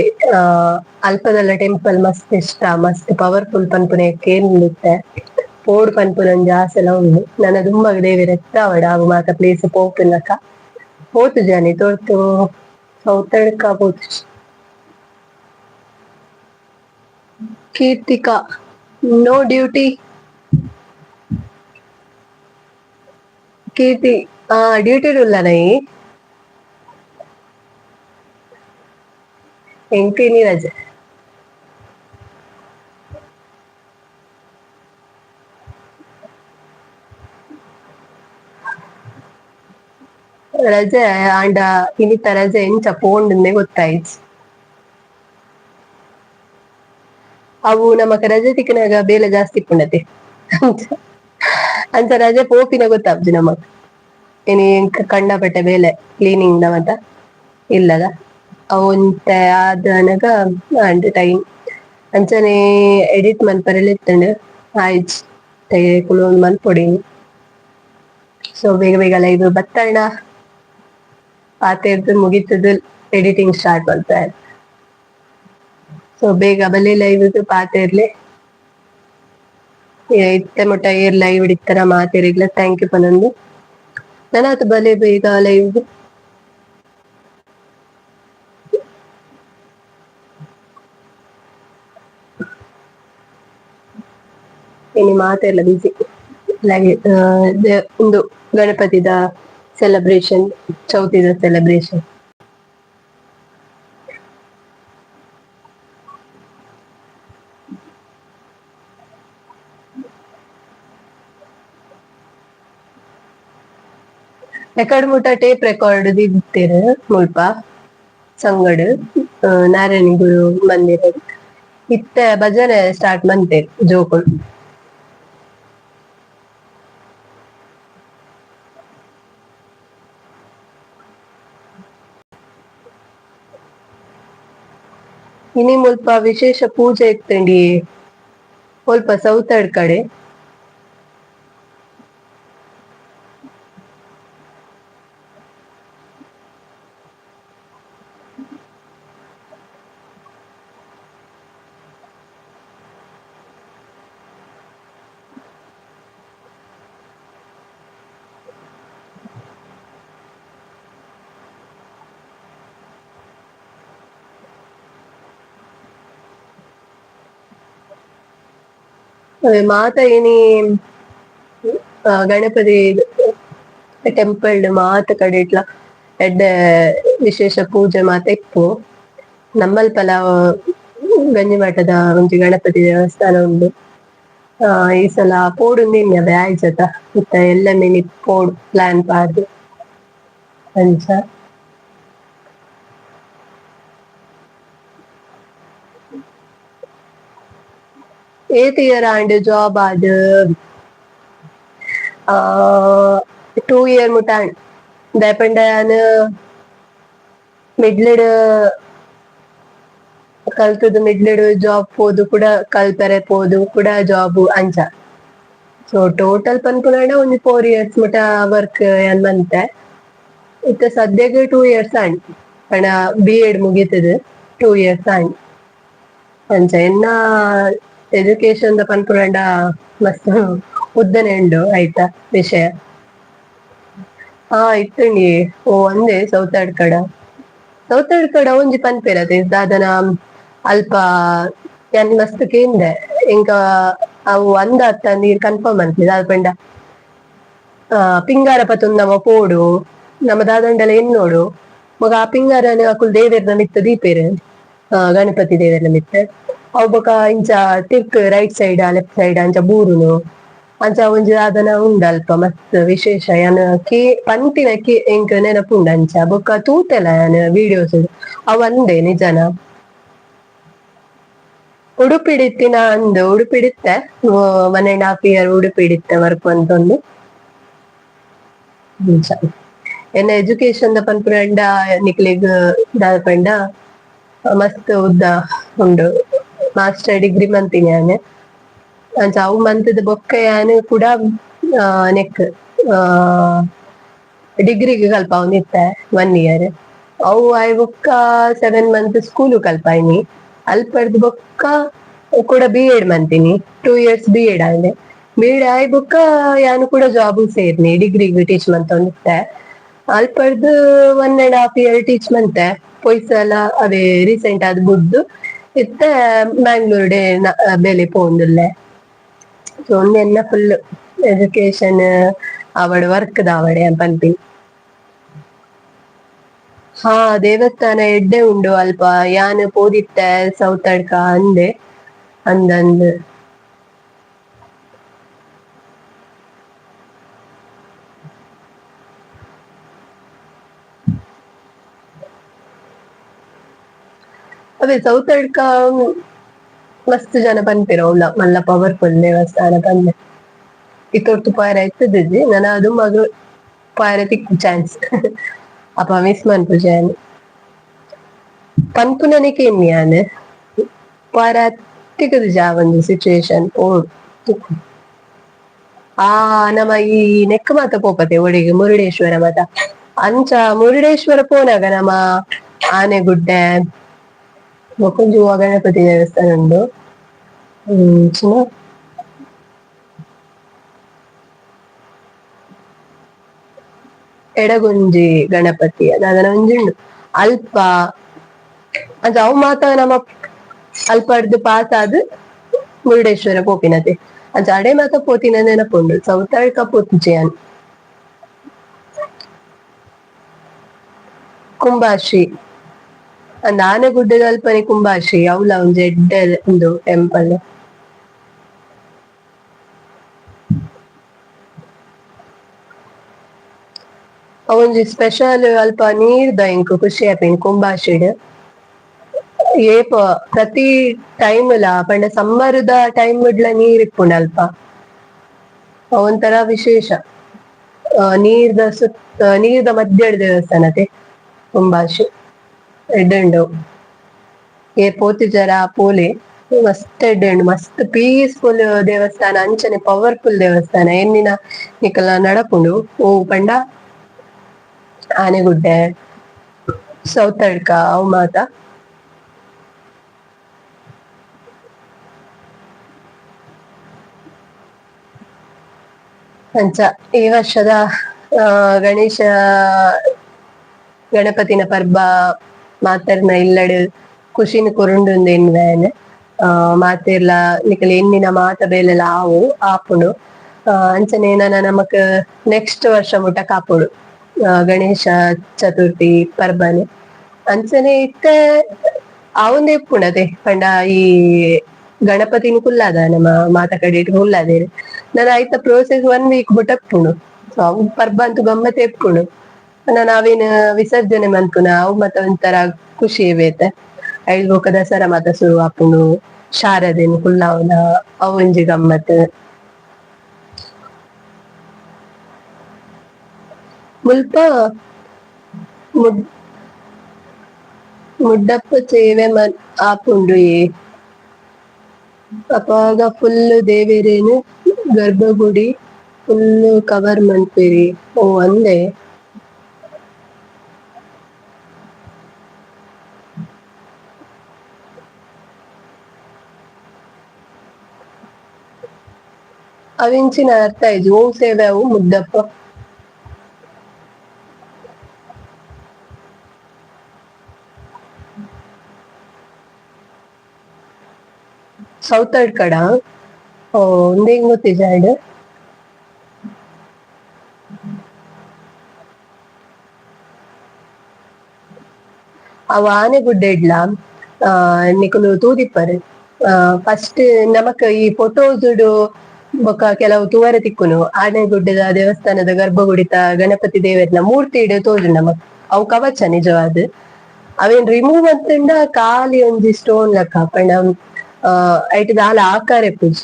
ಅಲ್ಪದಲ್ಲ ಟೆಂಪಲ್ ಮಸ್ತ್ ಇಷ್ಟ, ಮಸ್ತ್ ಪವರ್ಫುಲ್ ಪನ್ಪುನ ಕೇಂದಿತ್ತೆ. ಪೋಡು ಪನ್ಪುನ ಒಂಜಿ ಆಸೆಲ ಉಂಡು. ನನ ದುಂಬಗ್ ದೇವೆರ್ ಎತ್ತಾವಡ್ ಅವು ಮಾತ ಪ್ಲೇಸ್ ಪೋಪಿನಕ ಪೋತುಜಾನಿ ತೋರ್ತು ಸೌತಡ್ಕ ಪೋತುಜಿ. Keerthika no duty. Keerthi duty ಉಲ್ಲನ ಈ ಎಂಕ್ ಇನಿ ರಜೆ. ರಜೆ ಆಂಡ ಇನಿತ ರಜೆ ಎಂಚ ಪೋಂಡುಂದೇ ಗೊತ್ತಾಯಿಜಿ. ಅವು ನಮಕ್ ರಜೆ ತಿಕ್ಕುನಗ ಬೇಲೆ ಜಾಸ್ತಿ ಇಪ್ಪುಂಡತೆ. ಅಂಚ ರಜೆ ಪೋಪಿನ ಗೊತ್ತಾಪುಜಿ ನಮಕ್. ಇನಿ ಎಂಕ್ ಕಂಡಪಟ್ಟೆ ಬೇಲೆ ಕ್ಲೀನಿಂಗ್ ದ ಮಾತ ಇಲ್ಲದ ಅವು ಒಂತೆ ಆದನಗ ಆಂಡ್ ಟೈಮ್. ಅಂಚನೆ ಎಡಿಟ್ ಮನ್ಪರೆಲ ಇತ್ತುಂಡು ಆಯ್ಜಿ ಕುಲೊಂದು ಮನ್ಪೊಡು ಇನಿ. ಸೊ ಬೇಗ ಬೇಗ ಲೈವ್ ಬತ್ತಂಡ ಪಾತೆರ್ದ್ ಮುಗಿತುದು ಎಡಿಟಿಂಗ್ ಸ್ಟಾರ್ಟ್ ಮನ್ಪೆರೆ. ಸೊ ಬೇಗ ಬಲೆ ಲೈವ್ ಪಾತೆರ್ಲೆ. ಇತ್ತೆ ಮುಟ ಏರ್ ಲೈವ್ ಇತ್ತರ ಮಾತೆರೆಗ್ಲ thank you ಪನೊಂದು. ನನಾತ್ ಬಲೆ ಬೇಗ ಲೈವ್. ಇನಿ ಮಾತೆರ್ಲ ಬಿಸಿ ಉಂದು ಗಣಪತಿದ ಸೆಲೆಬ್ರೇಷನ್, ಚೌತಿದ ಸೆಲೆಬ್ರೇಷನ್. ಎಕಡ್ ಮುಟ ಟೇಪ್ ರೆಕಾರ್ಡ್ ದಿತ್ತೆರ್ ಮುಲ್ಪ ಸಂಗಡ್. Narayana Guru ಮಂದಿರ. ಇತ್ತೆ ಭಜನೆ ಸ್ಟಾರ್ಟ್ ಮಂತೆರ್ ಜೋಕುಲು. ಇನಿ ಮುಲ್ಪ ವಿಶೇಷ ಪೂಜೆ ಇತ್ತುಂಡಿ ಮುಲ್ಪ ಸೌತಡ್ ಕಡೆ. ಮಾತ ಇನಿ ಗಣಪತಿ ಟೆಂಪಲ್ ಮಾತ ಕಡೆಟ್ಲ ಎಡ್ಡೆ ವಿಶೇಷ ಪೂಜೆ ಮಾತ ಇಪ್ಪು. ನಮ್ಮಲ್ಪಲ ಗಂಜಿಮಠದ ಒಂಜಿ ಗಣಪತಿ ದೇವಸ್ಥಾನ ಉಂಡು. ಈ ಸಲ ಪೋಡುಂದು ಆಯ್ಜತ ಇತ್ತ ಎಲ್ಲ ಮಿನಿ ಪೋಡು ಪ್ಲಾನ್ ಪಾಡ್ದ್ ಅಂಚ. ಏತ್ ಇಯರ್ ಆಂಡ್ ಜಾಬ್ ಆದ್? 2 ಇಯರ್ ಮುಟ ಆಂಡ್. ದಾಯೆ ಪಂಡ ಯಾನ್ ಮಿಡ್ಲ್ ಕಲ್ತುದು ಮಿಡ್ಲ್ ಜಾಬ್ ಪೋದು ಕೂಡ ಕಲ್ಪೆರೆ ಪೋದು ಕೂಡ ಜಾಬ್ ಅಂಚ. ಸೊ ಟೋಟಲ್ ಪನ್ಪುನಂಡ ಒಂಜಿ 4 ಇಯರ್ಸ್ ಮುಟ ವರ್ಕ್ ಯಾನ್ ಮಂತೆ. ಇತ್ತೆ ಸದ್ಯಗ್ 2 ಇಯರ್ಸ್ ಆಂಡ್. ಪಂಡ ಬಿ ಎಡ್ ಮುಗಿತುದು 2 ಇಯರ್ಸ್ ಆಂಡ್. ಅಂಚ ಎನ್ನ ಎಜುಕೇಶನ್ ದ ಪನ್ಪುನಂಡ ಮಸ್ತ್ ಉದ್ದನೆ ಉಂಡು ಐತ ವಿಷಯ. ಹಾ ಇತ್ತುಂಡಿ ಓ ಅಂದೆ ಸೌತಡ್ಕಡ. ಸೌತಡ್ಕಡ ಒಂಜಿ ಪನ್ಪೆರ್ ದಾದನ ಅಲ್ಪ ಯಾನ್ ಮಸ್ತ್ ಕೇಂದೆ ಎಂಕ ಅವು ಅಂದ ಅತ್ತ ನೀರ್ ಕನ್ಫರ್ಮ್ ಮನ್ಪುಜಿ ದಾದ ಪಂಡ ಪಿಂಗಾರ ಪತೊಂದು ನಮ ಪೋಡು ನಮ ದಾದಂಡಲ ಎನ್ನೋಡು ಬೊಕ ಆ ಪಿಂಗಾರನ್ ಅಕುಲು ದೇವೆರ್ನ ಮಿತ್ತ್ ದೀಪೆರ್ ಗಣಪತಿ ದೇವೆರ್ನ ಮಿತ್ತ್. ಅವು ಬೊಕ ಇಂಚ ತಿರ್ತ್ right side left side ಅಂಚ ಬೂರುನು ಅಂಚ ಒಂಜಿ ದಾದನ ಉಂಡು ಅಲ್ಪ ಮಸ್ತ್ ವಿಶೇಷ. ಯಾನ್ ಕೇ ಪಂತಿನ ಕೇ ಎಂಕ್ ನೆನಪುಂಡು ಅಂಚ ಬೊಕ ತೂತೆಲ ಯಾನ್ ವಿಡಿಯೋಸ್ ಅವು ಅಂದೆ ನಿಜನ. ಉಡುಪಿಡಿತ್ತಿನ ಅಂದ್ ಉಡುಪಿಡಿತ್ತೆ 1.5 ಇಯರ್ ಉಡುಪಿಡಿತ್ತೆ ವರ್ಕ್ ಮಂತೊಂದು. ಅಂಚ ಎನ್ನ ಎಜುಕೇಶನ್ ದ ಪನ್ಪುನಂಡ ನಿಕ್ಲೆಗ್ ದಾದ ಪಂಡ ಮಸ್ತ್ ಉದ್ದ ಉಂಡು. ಮಾಸ್ಟರ್ ಡಿಗ್ರಿ ಮಂತಿನಿ ಯಾನ್. ಅಂಚ ಅವು ಮಂತುದು ಬೊಕ್ಕ ಯಾನ್ ಕೂಡ ನೆಕ್ ಡಿಗ್ರಿಗೆ ಕಲ್ಪಾವೊಂದಿತ್ತೆ 1 ಇಯರ್. ಅವು ಆಯಿ ಬೊಕ್ಕ 7 ಮಂತ್ ಸ್ಕೂಲ್ ಕಲ್ಪಾಯಿನಿ. ಅಲ್ಪರ್ದ್ ಬೊಕ್ಕ ಕೂಡ ಬಿ ಎಡ್ ಮಂತಿನಿ. 2 years B Ed ಆಂಡ್. ಬಿ ಎಡ್ ಆಯಿ ಬೊಕ್ಕ ಯಾನ್ ಕೂಡ ಜಾಬ್ ಸೇರ್ನಿ ಡಿಗ್ರಿಗೆ ಟೀಚ್ ಮಂತೊಂದಿತ್ತೆ. ಅಲ್ಪರ್ದ್ 1.5 ಇಯರ್ ಟೀಚ್ ಮಂತೆ. ಪೊಯ್ಸಲ ಅವೇ ರೀಸೆಂಟ್ ಆದ್ ಬುಡ್ದು ಇತ್ತೆ ಬ್ಯಾಂಗ್ಳೂರ್ ಡೇ ಬೇಲೆ ಪೋವೊಂದುಲ್ಲೆ. ಸೊ ಉಂದು ಎನ್ನ ಫುಲ್ ಎಜುಕೇಶನ್ ಆವಡ್ ವರ್ಕ್ ದ ಆವಡ್ ಯಾನ್ ಪನ್ಪಿನಿ. ಹಾ ದೇವಸ್ಥಾನ ಎಡ್ಡೆ ಉಂಡು ಅಲ್ಪ ಯಾನ್ ಪೋದಿತ್ತೆ ಸೌತಡ್ಕ ಅಂದೆ ಅಂದಂದ್. ಅವೇ ಸೌತಡ್ಕ ಮಸ್ತ್ ಜನ ಪನ್ಪೆರ್ ಅವ್ಲ ಮಲ್ಲ ಪವರ್ಫುಲ್ ದೇವಸ್ಥಾನ ಪಂದ್. ಇತೊರ್ತು ಪೋಯೆರೆ ಇತ್ತುದಿಜ್ಜಿ ನನ ದುಂಬಗ್ ಪೋಯೆರೆ ತಿಕ್ಕು ಚಾನ್ಸ್ ಅಪ ಮಿಸ್ ಮನ್ಪುಜಿ ಯಾನ್. ಪನ್ಪುನನೆ ಕೇನ್ನಿ ಯಾನ್ ಪೋಯೆರೆ ತಿಕ್ಕುದಿಜಿ ಆ ಒಂಜಿ ಸಿಚುಯೇಷನ್ ಪೋಡು ತಿಕ್ಕು. ಆ ನಮ ಈ ನೆಕ್ ಮಾತ ಪೋಪತೆ ಒಡೆಗ್ ಮುರುಡೇಶ್ವರ ಮಾತ. ಅಂಚ ಮುರುಡೇಶ್ವರ ಪೋನಾಗ ನಮ ಆನೆಗುಡ್ಡೆ ಬೊಕೊಂಜಿ ಒವಾ ಗಣಪತಿ ದೇವಸ್ಥಾನ ಉಂಡು. ಇಂಚಿನ ಎಡಗುಂಜಿ ಗಣಪತಿ ದಾದನ ಒಂಜಿ ಉಂಡು. ಅಲ್ಪ ಅಂಚ ಅವು ಮಾತ ನಮ ಅಲ್ಪರ್ದ್ ಪಾಸ್ ಆದ್ ಮುರುಡೇಶ್ವರ ಪೋಪಿನತೆ. ಅಂಚ ಅಡೆ ಮಾತ ಪೋತಿನ ನೆನಪುಂಡು. ಸೌತಡ್ಕ ಪೋತುಜಿ ಯಾನ್. ಕುಂಬಾಶಿ ಅಂದ್ ಆನೆಗುಡ್ಡೆದ ಅಲ್ಪನೆ ಕುಂಬಾಶಿ ಅವ್ಲ ಒಂಜಿ ಎಡ್ಡೆ ಉಂದು ಟೆಂಪಲ್. ಅವೊಂಜಿ ಸ್ಪೆಷಲ್ ಅಲ್ಪ ನೀರ್ದ ಎಂಕ್ ಖುಷಿ ಆಪಿನಿ ಕುಂಬಾಶಿಡ್. ಏಪ ಪ್ರತಿ ಟೈಮ್ ಲ ಪಂಡ ಸಮ್ಮರ್ದ ಟೈಮ್ ಡ್ಲ ನೀರ್ ಇಪ್ಪುಂಡು ಅಲ್ಪ. ಒಂಥರ ವಿಶೇಷ. ನೀರ್ದ ಸುತ್ತ ನೀರ್ದ ಮಧ್ಯಡ್ ದೇವಸ್ಥಾನತೆ ಕುಂಬಾಶು ಎಡ್ಡೆ ಉಂಡು. ಏರ್ ಪೋತಿಜರ ಪೋಲೆ ಮಸ್ತ್ ಎಡ್ಡೆ ಉಂಡು, ಮಸ್ತ್ ಪೀಸ್ಫುಲ್ ದೇವಸ್ಥಾನ, ಅಂಚನೆ ಪವರ್ಫುಲ್ ದೇವಸ್ಥಾನ. ಎನ್ನಿನ ನಿಕಲ ನಡಪುಂಡು ಓ ಪಂಡ ಆನೆಗುಡ್ಡೆ ಸೌತಡ್ಕ ಅವು ಮಾತ. ಅಂಚ ಈ ವರ್ಷದ ಗಣೇಶ ಗಣಪತಿನ ಪರ್ಬ ಮಾತೆರ್ನ ಇಲ್ಲಡ್ ಖುಷಿನ್ ಕೊರುಂಡುಂದು ಎನ್ನುವೆ. ಮಾತೆರ್ಲ ನಿಕಲ್ ಎನ್ನಿನ ಮಾತ ಬೇಲೆಲ ಆವು ಆಪುಂಡು. ಅಂಚನೆ ನನ ನಮಕ್ ನೆಕ್ಸ್ಟ್ ವರ್ಷ ಮುಟ ಕಾಪುಡು ಗಣೇಶ ಚತುರ್ಥಿ ಪರ್ಬನ್. ಅಂಚನೆ ಇತ್ತೆ ಆವೊಂದೇ ಇಪ್ಪುಂಡು ಪಂಡ ಈ ಗಣಪತಿನ ಕುಲ್ಲಾದ ನಮ್ಮ ಮಾತ ಕಡೆಟ್ ಕುಲ್ಲಾದೆರ್. ನನ ಐತ ಪ್ರೋಸೆಸ್ 1 ವೀಕ್ ಮುಟ ಇಪ್ಪುಂಡು. ಸೊ ಅವು ಪರ್ಬ ಅಂತೂ ಗಮ್ಮತೆ ಇಪ್ಪುಂಡು. ನನ ಅವೇನ್ ವಿಸರ್ಜನೆ ಮನ್ಪುನ ಅವು ಮಾತ ಒಂಥರ ಖುಷಿ ಬೇತೆ. ಐಲ್ ಬೊಕ ದಸರಾ ಮಾತ ಶುರು ಆಪುಂಡು, ಶಾರದೆನ್ ಕುಲ್ಲಾವುನ ಅವು ಒಂಜಿ ಗಮ್ಮತ್. ಮುಲ್ಪ ಮುಡ್ಡಪ್ಪ ಸೇವೆ ಆಪುಂಡು ಅಪಗ ಫುಲ್ ದೇವೆರೆನ್ ಗರ್ಭಗುಡಿ ಫುಲ್ ಕವರ್ ಮನ್ಪೆರ್. ಓ ಅಂದೆ. ಅವೆಂಚಿನ ಅರ್ಥ ಆಯಿಜಿ ಒವು ಸೇವೆ ಅವು ಮುದ್ದಪ್ಪ. ಸೌತಡ್ಕಡ ಓ ಉಂದೆಂಗ್ ಗೊತ್ತಿಜಾಂಡ್. ಅವು ಆನೆಗುಡ್ಡೆಡ್ಲ ನಿಕುಲು ತೂದಿಪ್ಪರ್. ಫಸ್ಟ್ ನಮಕ್ ಈ ಫೋಟೋಸ್ ಬೊಕ ಕೆಲವು ತೂವರೆ ತಿಕ್ಕುನು. ಆನೆಗುಡ್ಡೆದ ದೇವಸ್ಥಾನದ ಗರ್ಭಗುಡಿತ ಗಣಪತಿ ದೇವೆರ್ನ ಮೂರ್ತಿ ತೋಜುಂಡು ನಮಕ್. ಅವು ಕವಚ ನಿಜವಾದ್. ಅವೇನ್ ರಿಮೂವ್ ಮಲ್ತುಂಡ ಖಾಲಿ ಒಂಜಿ ಸ್ಟೋನ್ ಲೆಕ್ಕ ಪಂಡ ಐಟ್ ದಾಲ ಆಕಾರ ಇಪ್ಪುಜಿ.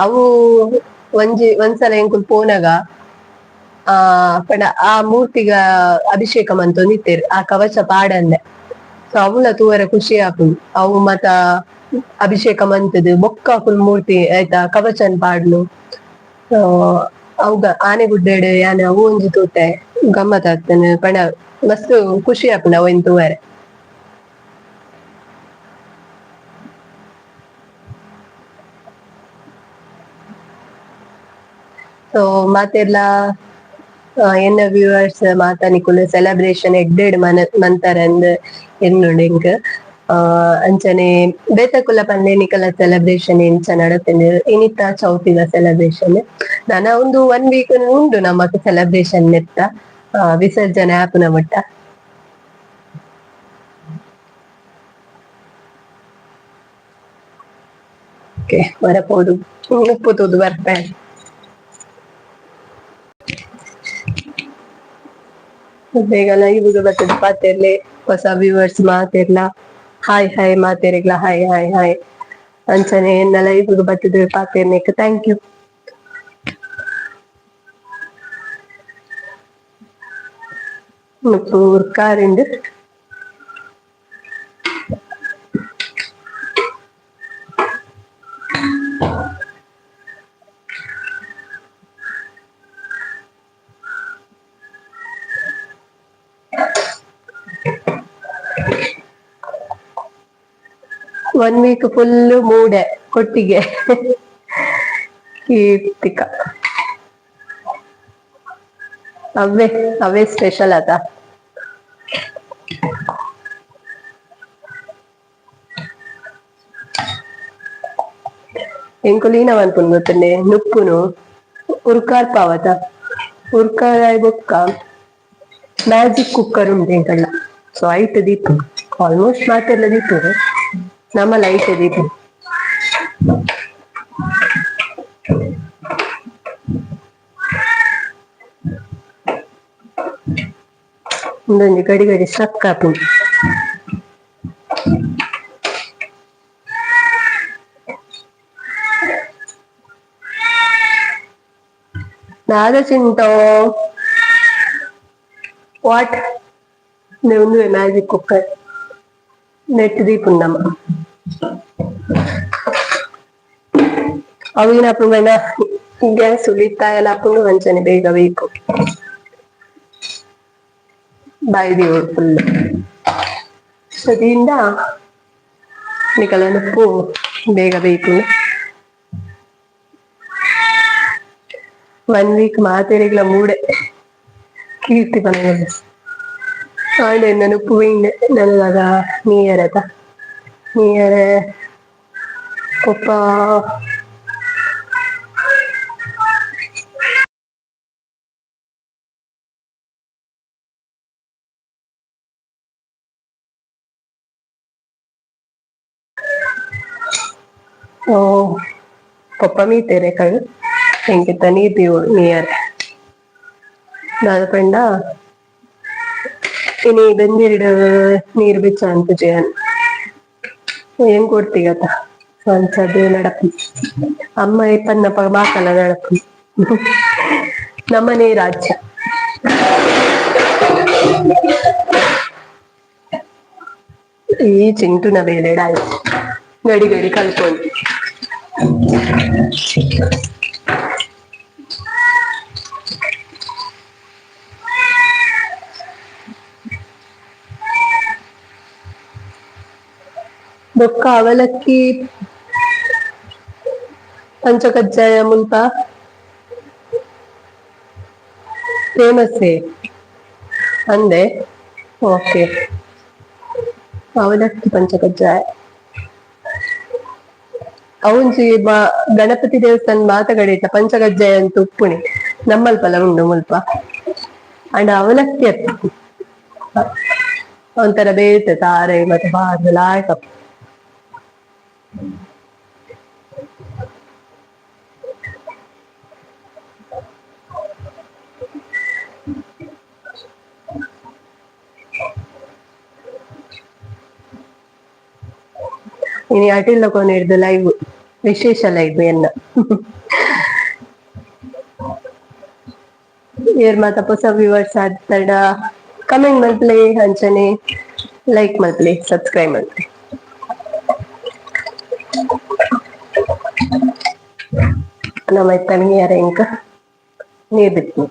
ಅವು ಒಂಜಿ ಒಂದ್ಸಲ ಎಂಕುಲು ಪೋನಗ ಆ ಪಂಡ ಆ ಮೂರ್ತಿಗ ಅಭಿಷೇಕ ಮಂತೊಂದಿತ್ತೆರ್ ಆ ಕವಚ ಪಾಡಂದೆ. ಸೊ ಅವುಲ ತೂವರೆ ಖುಷಿ ಆಪುಂಡು. ಅವು ಮಾತ ಅಭಿಷೇಕ ಮಂತುದು ಬೊಕ್ಕ ಅಕುಲು ಮೂರ್ತಿ ಐತ ಕವಚನ್ ಪಾಡ್ನು. ಅವುಗ ಆನೆಗುಡ್ಡೆಡ್ ಯಾನ್ ಅವು ಒಂಜಿ ತೂತೆ ಗಮ್ಮತ್ ಆತುಂಡು ಪಂಡ ಮಸ್ತ್ ಖುಷಿ ಆಪುಂಡು ಅವೆನ್ ತೂವರೆ. ಸೊ ಮಾತೆರ್ಲ ಎನ್ನ ವ್ಯೂವರ್ಸ್ ಮಾತ ನಿಕುಲು ಸೆಲೆಬ್ರೇಷನ್ ಎಡ್ಡೆಡ್ ಮಂತರಂದ್ ಎನ್ನುಂಡು ಎಂಕ್. ಅಂಚನೆ ಬೇತಕುಲ ಪನ್ಲೆ ನಿಕಲ ಸೆಲೆಬ್ರೇಷನ್ ಎಂಚ ನಡತ್ಂಡ್ ಇನಿತ ಚೌತಿದ ಸೆಲೆಬ್ರೇಷನ್. ನನ ಉಂದು 1 ವೀಕ್ ಉಂಡು ನಮಕ್ ಸೆಲೆಬ್ರೇಷನ್ ನೆತ್ತ ವಿಸರ್ಜನೆ ಆಪುನ ಮುಟ್ಟ. ಓಕೆ ವರಪೋದು ಉಪ್ಪು ತೂದು ಬರ್ಪೆ. ಬೇಗ ಲೈವ್ ಬತ್ತುದು ಪಾತೆರ್ಲೆ ಹೊಸ ವ್ಯೂವರ್ಸ್ ಮಾತೆರ್ಲ ಹಾಯ್ ಹಾಯ್ ಮಾತೆರೆಗ್ಲ hi hi hi. ಅಂಚನೆ ಎನ್ನ ಲೈವ್ ಬತ್ತುದು ಪಾತೆರ್ನೆಕ್ thank you. ಮುಪ್ಪು ಉರ್ಕಾರಿಂಡು. 1 week full ಮೂಡೆ ಕೊಟ್ಟಿಗೆ ಕೀರ್ತಿಕ ಅವೇ ಅವೇ ಸ್ಪೆಷಲ್ ಆತ. ಎಂಕುಲು ಈನ ಮನ್ಪುನು ಗೊತ್ತುಂಡೆ ನುಪ್ಪುನು ಉರ್ಕಾರ್ ಪಾವತ ಉರ್ಕಾರಾಯ್ ಬೊಕ್ಕ ಮ್ಯಾಜಿಕ್ ಕುಕ್ಕರ್ ಉಂಡು ಎಂಕಲ್ನ. ಸೊ ಐಟ್ ದೀಪುನು ಆಲ್ಮೋಸ್ಟ್ ಮಾತೆರ್ಲ ದೀಪುನು ನಮಲ ಐಟ್ ದೀಪುನು. ಉಂದೊಂಜಿ ಗಡಿ ಗಡಿ ಸ್ಟ್ರಕ್ ಆಪುಂಡು. ದಾದ ಚಿಂಟೋ what ಉಂದುವೆ magic cooker net ದೀಪುಂಡಮ್ಮ ಅವಿನ ಪುಂಗಣ ಗ್ಯಾಸ್ ಉಳಿತಾಯ ಅಪ್ಪುಂಡು ಅಂಚನೆ ಬೇಗ ಬೇಕು ಬಾಯಿ ಫುಲ್ ಸದಿಯಿಂದ ನಿಕಲ ಉಪ್ಪು ಬೇಗ ಬೇಕು. ಒನ್ ವೀಕ್ ಮಾತೆರೆಗ್ಲ ಮೂಡೆ ಕೀರ್ತಿ ಪನಗ ಆಂಡ ಎನ್ನನ್ ಉಪ್ಪು ನನದಾಗ ನೀಯರತ ನೀಯರೆ ಪೊಪ್ಪ. ಓ ಪೊಪ್ಪ ಮೀತೇರೆ ಕಳ್ ಎಂಕಿತ್ತ ನೀರ್ ನೀಯರೆ ದಾದ ಪಂಡ ಇನಿ ಬೆಂದಿರ್ಡ್ ನೀರ್ ಬೆಚ್ಚ ಅನ್ಪುಜೆ ಏನ್ ಕೊಡ್ತಿಗತ್ತ ಒಂಚದು ನಡಪು ಅಮ್ಮ ಪನ್ನಪ ಮಾತಲ್ಲ ನಡಪು ನಮ್ಮನೆ ರಾಜ್ಯ. ಈ ಚಿಂಟುನ ಬೇಲೆಡಾಯ್ತು ಗಡಿ ಗಡಿ ಕಲ್ಕೊಂಡು ಬೊಕ್ಕ ಅವಲಕ್ಕಿ ಪಂಚಕಜ್ಜಾಯ ಮುಲ್ಪ ಫೇಮಸ್ ಅಂದೆ. ಓಕೆ, ಅವಲಕ್ಕಿ ಪಂಚಕಜ್ಜಾಯ ಅವುಂಜಿ ಗಣಪತಿ ದೇವಸ್ಥಾನ ಮಾತಗಡಿತ ಪಂಚಕಜ್ಜಾಯ ಅಂತ ಉಪ್ಪುಣಿ ನಮ್ಮಲ್ಪಲ ಉಂಡು ಮುಲ್ಪ. ಅಂಡ ಅವಲಕ್ಕಿ ಅತ್ತು ಒಂಥರ ಬೇತೆ ತಾರೆ ಮತ್ತೆ ಬಾರ್ದು ಲಾಯಕ. ಇನಿ ಅಟಿಲ್ಲ ಕೊನೆರ್ದು ಲೈವ್ ವಿಶೇಷ ಲೈವ್ ಎನ್ನ ಏರ್ ಮಾತ ಹೊಸ ವ್ಯೂವರ್ಸ್ ಆತಡ ಕಮೆಂಟ್ ಮಲ್ಪಲೆ, ಅಂಚನೆ ಲೈಕ್ ಮಲ್ಪಲೆ, ಸಬ್ಸ್ಕ್ರೈಬ್ ಮಲ್ಪಲೆ. ನಮ್ಮ ಇತ್ತನಿಗೆ ಇಂಕ ನೀರ್ ಬಿತ್ತು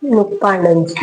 ಮುಪ್ಪಾಂಡಂಜಿ.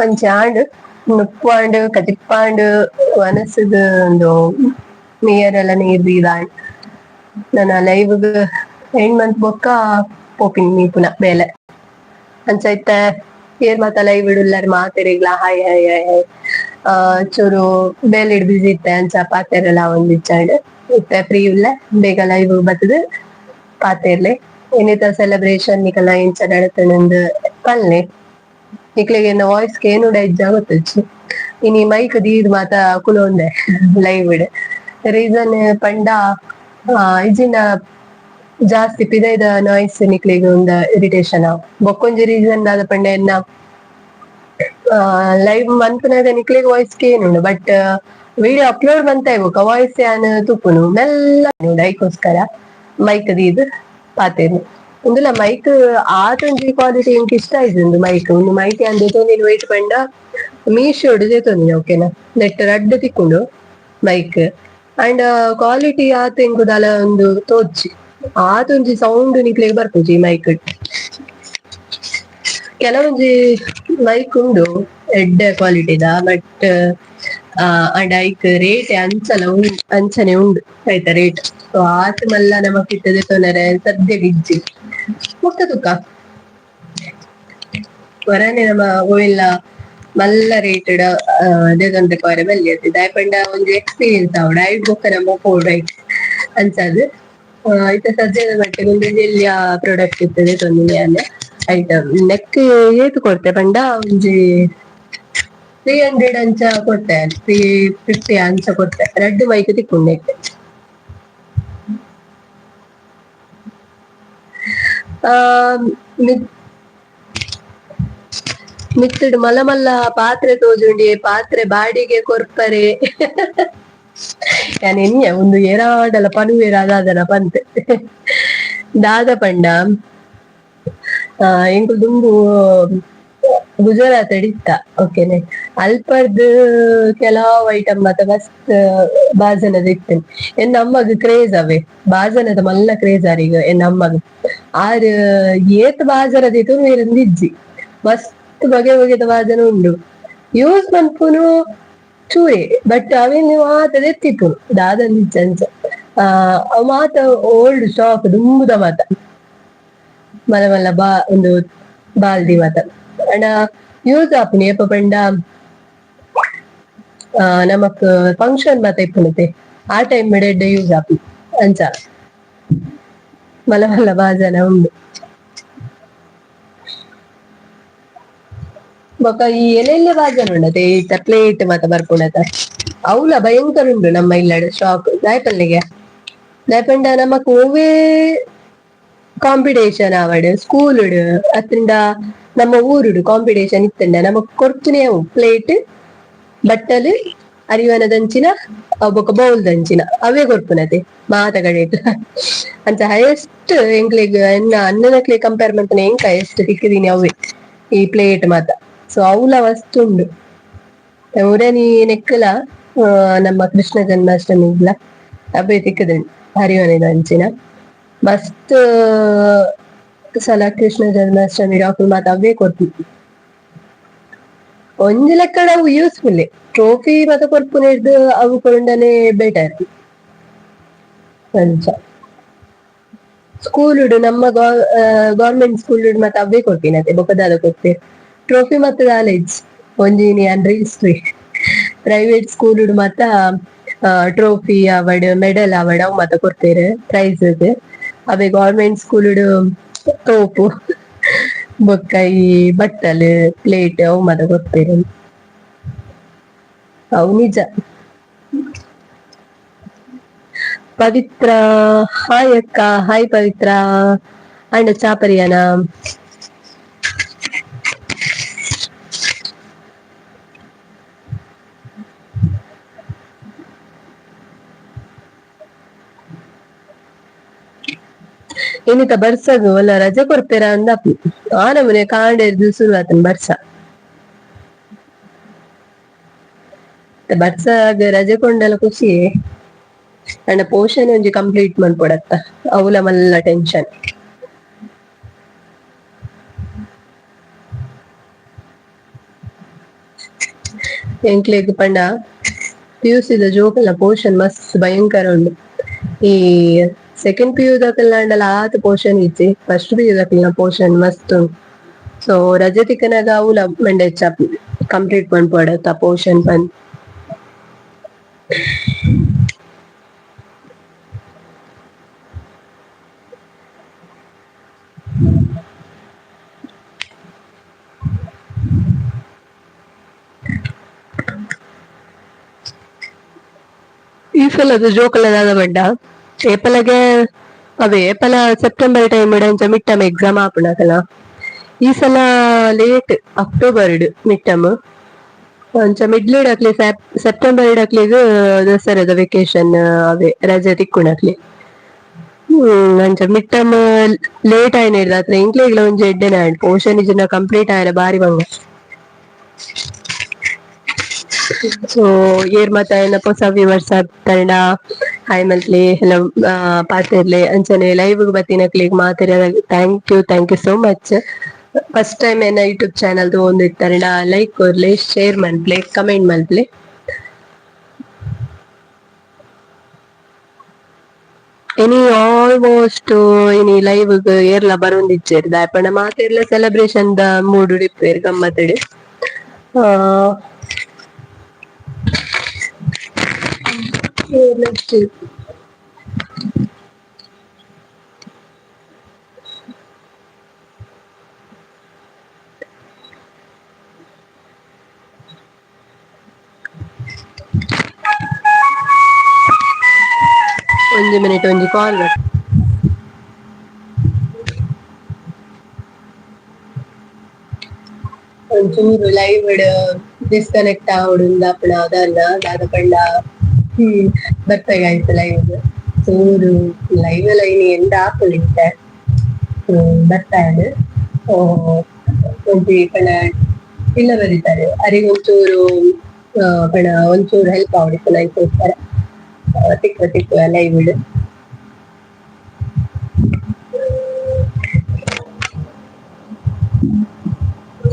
ಒಂಜಾಂಡ್ ನುಪ್ಪಾಂಡ್ ಕಜಿಪ್ಪಾಂಡ್ ವನಸುದು ಒಂದು ನೀರೆಲ್ಲ ನೀರ್ ದೀದಾಂಡ್. ನನ ಲೈವ್ ಎಂಡ್ ಮಂತ್ ಬೊಕ್ಕ ಪೋಪಿನ್ ಮೀಪುನ ಬೇಲೆ ಅಂಚ ಇತ್ತೆ ಏರ್ ಮಾತ ಲೈವ್ ಇಡುಲ್ಲರ್ ಮಾತೆರೆಗ್ಲಾ hi hi hi hi. ಚೂರು ಬೇಲೆಡ್ ಬಿಸಿ ಇತ್ತೆ, ಅಂಚ ಪಾತೆರೆಲ್ಲ ಒಂದಿಜ್ಜಾಂಡ್. ಇತ್ತೆ ಫ್ರೀ ಉಲ್ಲೆ, ಬೇಗ ಲೈವ್ ಬತ್ತದು ಪಾತೆರ್ಲೆ. ಏನಿತ ಸೆಲೆಬ್ರೇಷನ್ ನಿಕಲ ಇಂಚ ನಡತುಂಡು ಪಲ್ಲೆ. ನಿಕ್ಲೆಗ್ ಎನ್ನ ವಾಯ್ಸ್ ಕೇನುಡ ಇಜ್ಜ ಗೊತ್ತುಜ್ಜಿ. ಇನಿ ಮೈಕ್ ದೀದ್ ಮಾತ ಕುಲೊಂದೆ ಲೈವ್ ಡ್. ರೀಸನ್ ಪಂಡ ಇಜಿನ ಜಾಸ್ತಿ ಪಿದೈದ ನಾಯ್ಸ್ ನಿಕ್ಲೆಗ್ ಉಂದ ಇರಿಟೇಷನ್ ಆವು. ಬೊಕ್ಕೊಂಜಿ ರೀಸನ್ ದಾದ ಪಂಡ ಎನ್ನ Live ಮನ್ಪುನಗ ನಿಕ್ಲೆಗ್ ವಾಯ್ಸ್ ಕೇನುಂಡು, but video upload ಮಂತ ಬೊಕ ವಾಯ್ಸ್ ಯಾನ್ ತುಪ್ಪುನು ಮೆಲ್ಲ ಐಕೋಸ್ಕರ ಮೈಕ್ ದೀದ್ ಪಾತೆರ್ನು. ಉಂದುಲ ಮೈಕ್ ಆತೊಂಜಿ ಕ್ವಾಲಿಟಿ ಎಂಕ್ ಇಷ್ಟ ಆಯ್ತು ಮೈಕ್. ಉಂದು ಮೈಕ್ ಯಾನ್ ದೆತೊಂದಿನ ವೇಟ್ ಪಂಡ ಮೀಶೋಡ್ ದೆತೊಂದಿನ, ಓಕೆನಾ? ನೆಟ್ ರಡ್ಡ್ ತಿಕ್ಕುಂಡು mic. And quality ಆತ ಎಂಕ್ ದಾಲ ಒಂದು ತೋಜ್ಜಿ, ಆತೊಂಜಿ ಸೌಂಡ್ ನಿಕ್ಲೆಗ್ ಬರ್ಪುಜಿ ಮೈಕ್. ಕೆಲವೊಂಜಿ ಮೈಕ್ ಉಂಡು ಎಡ್ಡೆ ಕ್ವಾಲಿಟಿದ, ಬಟ್ ಅಂಡ ಐಕ್ ರೇಟ್ ಅಂಚಲ ಉಂಡು, ಅಂಚನೆ ಉಂಡು ಐತ ರೇಟ್. ಸೊ ಆತ್ ಮಲ್ಲ ನಮಕ್ ಇತ್ತೆ ದೆತೊನರೆ ಸದ್ಯಗ್ ಇಜ್ಜಿ. ಬೊಕ್ಕ ತುಕ ಹೊರನೆ ನಮ ಒವೆಲ್ಲ ಮಲ್ಲ ರೇಟ್ ದೆತೊಂದು ಪೋರೆ ಬಲ್ಲಿ ಅತ್ತೆ. ದಾಯೆ ಪಂಡ ಒಂಜಿ ಎಕ್ಸ್ಪೀರಿಯನ್ಸ್ ಆವಡ್, ಐಡ್ ಬೊಕ್ಕ ನಮ ಪೋಡು ಐಕ್ ಅಂಚಾದ್. ಇತ್ತೆ ಸದ್ಯದ ಮಟ್ಟಿಗೆ ಒಂಜಿ ಎಲ್ಯ ಪ್ರಾಡಕ್ಟ್ ಇತ್ತೆ ದೆತೊಂದಿನಿ ಯಾನ್. ಐಟಮ್ ನೆಕ್ ಏತ್ ಕೊರ್ತೆ ಪಂಡ ಒಂಜಿ 300 ಅಂಚ ಕೊರ್ತೆ, 350 ಅಂಚ ಕೊರ್ತೆ. ರಡ್ಡ್ ಮೈಕ್ ತಿಕ್ಕುಂಡು ನೆಕ್. ಮಿತ್ತುಡು ಮಲ್ಲ ಮಲ್ಲ ಪಾತ್ರೆ ತೋಜುಂಡಿ, ಪಾತ್ರೆ ಬಾಡಿಗೆ ಕೊರ್ಪರೆ. ಯಾನ್ ಎನ್ಯ ಉಂದು ಏರಾಂಡಲ ಪನುವೆರ್ ದಾದನ ಪಂತೆ. ದಾದ ಪಂಡ ಎಂಕುಲು ದುಂಬು ಗುಜರಾತ್ ಇತ್ತ, ಓಕೆನೆ? ಅಲ್ಪರ್ದ್ ಕೆಲವು ಐಟಮ್ ಮಾತ ಮಸ್ತ್ ಬಾಜನದ ಇತ್ತುಂಡು. ಎನ್ನ ಅಮ್ಮಗ್ ಕ್ರೇಜ್ ಅವೇ ಬಾಜನದ ಮಲ್ಲ ಕ್ರೇಜ್ ಆರಿಗ್. ಎನ್ನ ಅಮ್ಮಗ್ ಆರ್ ಏತ್ ಬಾಜನದ ಇತ್ತು ಇಜ್ಜಿ, ಮಸ್ತ್ ಬಗೆ ಬಗೆದ ಬಾಜನ ಉಂಡು. ಯೂಸ್ ಮನ್ಪುನು ಚೂರೆ, ಬಟ್ ಅವೆನ್ ಮಾತ ದೆತ್ತಿಪ್ಪುನು ದಾದಂದಿಜ್ಜಿ ಅಂಚ. ಅವು ಮಾತ ಓಲ್ಡ್ ಸ್ಟಾಕ್ ದುಂಬುದ ಮಾತ ಮಲ್ಲ ಮಲ್ಲ ಬಾ ಉಂದು ಬಾಲ್ದಿ ಮಾತ. ಅಂಡ ಯೂಸ್ ಆಪುನಿ ಏಪ ಪಂಡ ನಮಕ್ ಫಂಕ್ಷನ್ ಮಾತ ಇಪ್ಪುನತೆ, ಆ ಟೈಮ್ ಎಡ್ಡೆ ಯೂಸ್ ಆಪುನಿ. ಅಂಚ ಮಲ್ಲ ಮಲ್ಲ ಬಾಜನ ಉಂಡು. ಬೊಕ ಈ ಎಲೆ ಬಾಜನ ಉಂಡತೆ ಈತ ಪ್ಲೇಟ್ ಮಾತ ಬರ್ಪುನತ, ಅವ್ಲ ಭಯಂಕರ ಉಂಡು ನಮ್ಮ ಇಲ್ಲಡ್ ಸ್ಟಾಕ್. ದಾಯೆ ಪನ್ಲೆಗೆ, ದಾಯೆ ಪಂಡ ನಮಕ್ ಒವ್ವೇ ಕಾಂಪಿಟೇಷನ್ ಆವಡ್ ಸ್ಕೂಲ್ ಅತ್ತ್ಂಡ ನಮ್ಮ ಊರುಡು ಕಾಂಪಿಟೇಷನ್ ಇತ್ತಂಡ ನಮಕ್ ಕೊರ್ಪುನೆ ಅವು ಪ್ಲೇಟ್, ಬಟ್ಟಲು, ಅರಿವನದಂಚಿನ ಬೊಕ ಬೌಲ್ ದಂಚಿನ ಅವೇ ಕೊರ್ಪುನತೆ ಮಾತ ಕಡೆಟ್. ಅಂಚ ಹೈಯೆಸ್ಟ್ ಎಂಕ್ಲೆಗ್ ಎನ್ನ ಅಣ್ಣನಕ್ಲೆಗ್ ಕಂಪೇರ್ ಮಲ್ಪುನ ಎಂಕ್ ಹೈಯೆಸ್ಟ್ ತಿಕ್ಕಿದೀನಿ ಅವೇ ಈ ಪ್ಲೇಟ್ ಮಾತ. ಸೊ ಅವ್ಲ ವಸ್ತು ಉಂಡು. ಉರನಿ ನೆಕ್ಕಲ ನಮ್ಮ ಕೃಷ್ಣ ಜನ್ಮಾಷ್ಟಮಿಗ್ಲ ಅವೇ ತಿಕ್ಕುದುಂಡು ಹರಿವನದ ಅಂಚಿನ. ಮಸ್ತ್ ಸಲ ಕೃಷ್ಣ ಜನ್ಮಾಷ್ಟಮಿ ಅಕುಲು ಮಾತ ಅವೇ ಕೊರ್ಪುನಿ. ಒಂಜಿ ಲೆಕ್ಕಡ್ ಅವು ಯೂಸ್ಫುಲ್. ಟ್ರೋಫಿ ಮಾತ ಕೊರ್ಪುನೆರ್ದ್ ಅವು ಕೊರ್ಂಡನೆ ಬೆಟರ್ ಅಂಚ. ಸ್ಕೂಲ್ ನಮ್ಮ ಗವರ್ಮೆಂಟ್ ಸ್ಕೂಲ್ ಮಾತ ಅವೇ ಕೊರ್ಪಿನತೆ, ಬೊಕ ದಾದ ಕೊರ್ಪೆರ್? ಟ್ರೋಫಿ ಮಾತ ದಾಲ ಇಜ್ಜಿ. ಒಂಜಿ ಯಾನ್ ರೀಲ್ಸ್ ತೂಯೆ, ಪ್ರೈವೇಟ್ ಸ್ಕೂಲ್ ಮಾತ ಟ್ರೋಫಿ ಆವಡ್ ಮೆಡಲ್ ಆವಡ್ ಅವು ಮಾತ ಕೊರ್ಪೆರ್ ಪ್ರೈಸ್. ಅವೇ ಗವರ್ಮೆಂಟ್ ಸ್ಕೂಲ್ ತೋಪು ಬೊಕ್ಕ ಈ ಬಟ್ಟಲ್ ಪ್ಲೇಟ್ ಅವು ಮಾತ ಕೊರ್ಪೆರ್. ಅವು ನಿಜ. ಪವಿತ್ರ, ಹಾಯ್ ಅಕ್ಕ. ಹಾಯ್ ಪವಿತ್ರ. ಅಂಡ ಚಾಪರಿಯಾನ? ಇನಿತ ಬರ್ಸಗ್ ಒಲ್ಲ ರಜೆ ಕೊರ್ಪೆರ ಅಂದ. ಆ ನಮೂನೆ ಕಾಂಡೆರ್ದ್ ಶುರು ಆತುಂಡು ಬರ್ಸ. ಬರ್ಸಗ್ ರಜೆ ಕೊಂಡಲ ಖುಷಿ, ಅಂಡ ಪೋಷನ್ ಒಂಜಿ ಕಂಪ್ಲೀಟ್ ಮನ್ಪೊಡತ್ತ, ಅವ್ಲ ಮಲ್ಲ ಟೆನ್ಷನ್. ಎಂಕ್ಲೆಗ್ ಪಂಡ ಪಿಯುಸಿ ದ ಜೋಕಲ್ನ ಪೋಷನ್ ಮಸ್ತ್ ಭಯಂಕರ ಉಂಡು. ಈ ಸೆಕೆಂಡ್ ಪಿಯು ದಕಲ್ನಾಂಡಲ ಆತ್ ಪೋಷನ್ ಇಜ್ಜಿ, ಫಸ್ಟ್ ಪಿಯು ದಕಲ್ನ ಪೋಷನ್ ಮಸ್ತ್ ಉಂಡು. ಸೊ ರಜೆ ತಿಕ್ಕನಗ ಅವ್ಲ ಮಂಡೆ ಹೆಚ್ಚಾಪುಂಡು, ಕಂಪ್ಲೀಟ್ ಮನ್ಪೊಡತ್ತ ಪೋಷನ್ ಪಂದ್. ಈ ಸಲದ ಜೋಕುಲ ದಾದ ಪಂಡ ಏಪಲಗೆ ಅವೇ ಏಪಲ ಸೆಪ್ಟೆಂಬರ್ ಟೈಮ್ ಅಂಚ mid term exam ಆಪುಂಡು ಅಕಲ್ನ. ಈ ಸಲ ಲೇಟ್ ಅಕ್ಟೋಬರ್ ಮಿಡ್ ಟರ್ಮ್. ಅಂಚ ಮಿಡ್ಲ್ ಅಕ್ಲೆ ಸೆಪ್ಟೆಂಬರ್ ಅಕ್ಲೆಗ್ ದಸರಾದ ವೆಕೇಶನ್, ಅವೇ ರಜೆ ತಿಕ್ಕುನಕ್ಲೆ. ಅಂಚ ಮಿಡ್ ಟರ್ಮ್ ಲೇಟ್ ಆಯಿನ ಎಂಕ್ಲೆಗ್ಲ ಒಂಜಿ ಎಡ್ಡೆನೆ ಆಂಡ್. ಪೋರ್ಷನ್ ಇಜಿಂಡ ಕಂಪ್ಲೀಟ್ ಆಯೆರೆ ಬಾರಿ ಬಂಗ. ಸೊ ಏರ್ ಮಾತ ಎನ್ನ ಪೊಸ ವ್ಯೂವರ್ಸ್ ಆತಂಡ ಹಾಯ್ ಮಲ್ತ್ಲೆ, ಹಲೋ ಪಾತೆರ್ಲೆ. ಅಂಚನೆ ಲೈವ್ ಗ್ ಬತ್ತಿನಕ್ಲೆಗ್ ಮಾತೆರೆಗ್ thank you, thank you so much. First time ಎನ್ನ ಯೂಟ್ಯೂಬ್ ಚಾನಲ್ ತೂವೊಂದಿತ್ತರ್ಡ ಲೈಕ್ ಕೊರ್ಲೆ, ಶೇರ್ ಮನ್ಪ್ಲೆ, ಕಮೆಂಟ್ ಮನ್ಪ್ಲೆ. ಇನಿ ಆಲ್ಮೋಸ್ಟ್ ಇನಿ ಲೈವ್ ಗ್ ಏರ್ಲ ಬರೊಂದಿಜ್ಜೆರ್, ದಾಯೆ ಪಂಡ ಮಾತೆರ್ಲ ಸೆಲೆಬ್ರೇಷನ್ ದ ಮೂಡ್ ಇಪ್ಪೆರ್ ಗಮ್ಮತ್ಡ್. ಏರ್ಲ ಇಜ್ಜೆರ್. ಒಂಜಿ ಮಿನಿಟ್, ಒಂಜಿ ಕಾಲ್. ಒಂಚೂರು ಲೈವ್ ಡಿಸ್ಕನೆಕ್ಟ್ ಆವೊಡು ಅಪುಣ ದಾನ್ನ ದಾದ ಪಂಡ ಬರ್ಪೆಗಾಯ್ತು ಲೈವ್. ಚೂರು ಲೈವ್ ಲೈನ್ ಎಂದ ಆಪುಂಡು ಇತ್ತೆ. ಬರ್ತಾಂಡ್. ಒಂಜಿ ಪಂಡ ಇಲ್ಲ ಬರೀತಾರೆ, ಅರೆಗ್ ಒಂಚೂರು ಪಂಡ ಒಂಚೂರು ಹೆಲ್ಪ್ ಆವೊಡಿತ್ತು ಐಕೋಸ್ಕರ ತಿಕ್ಕ ತಿಕ್ಕ ಲೈವ್.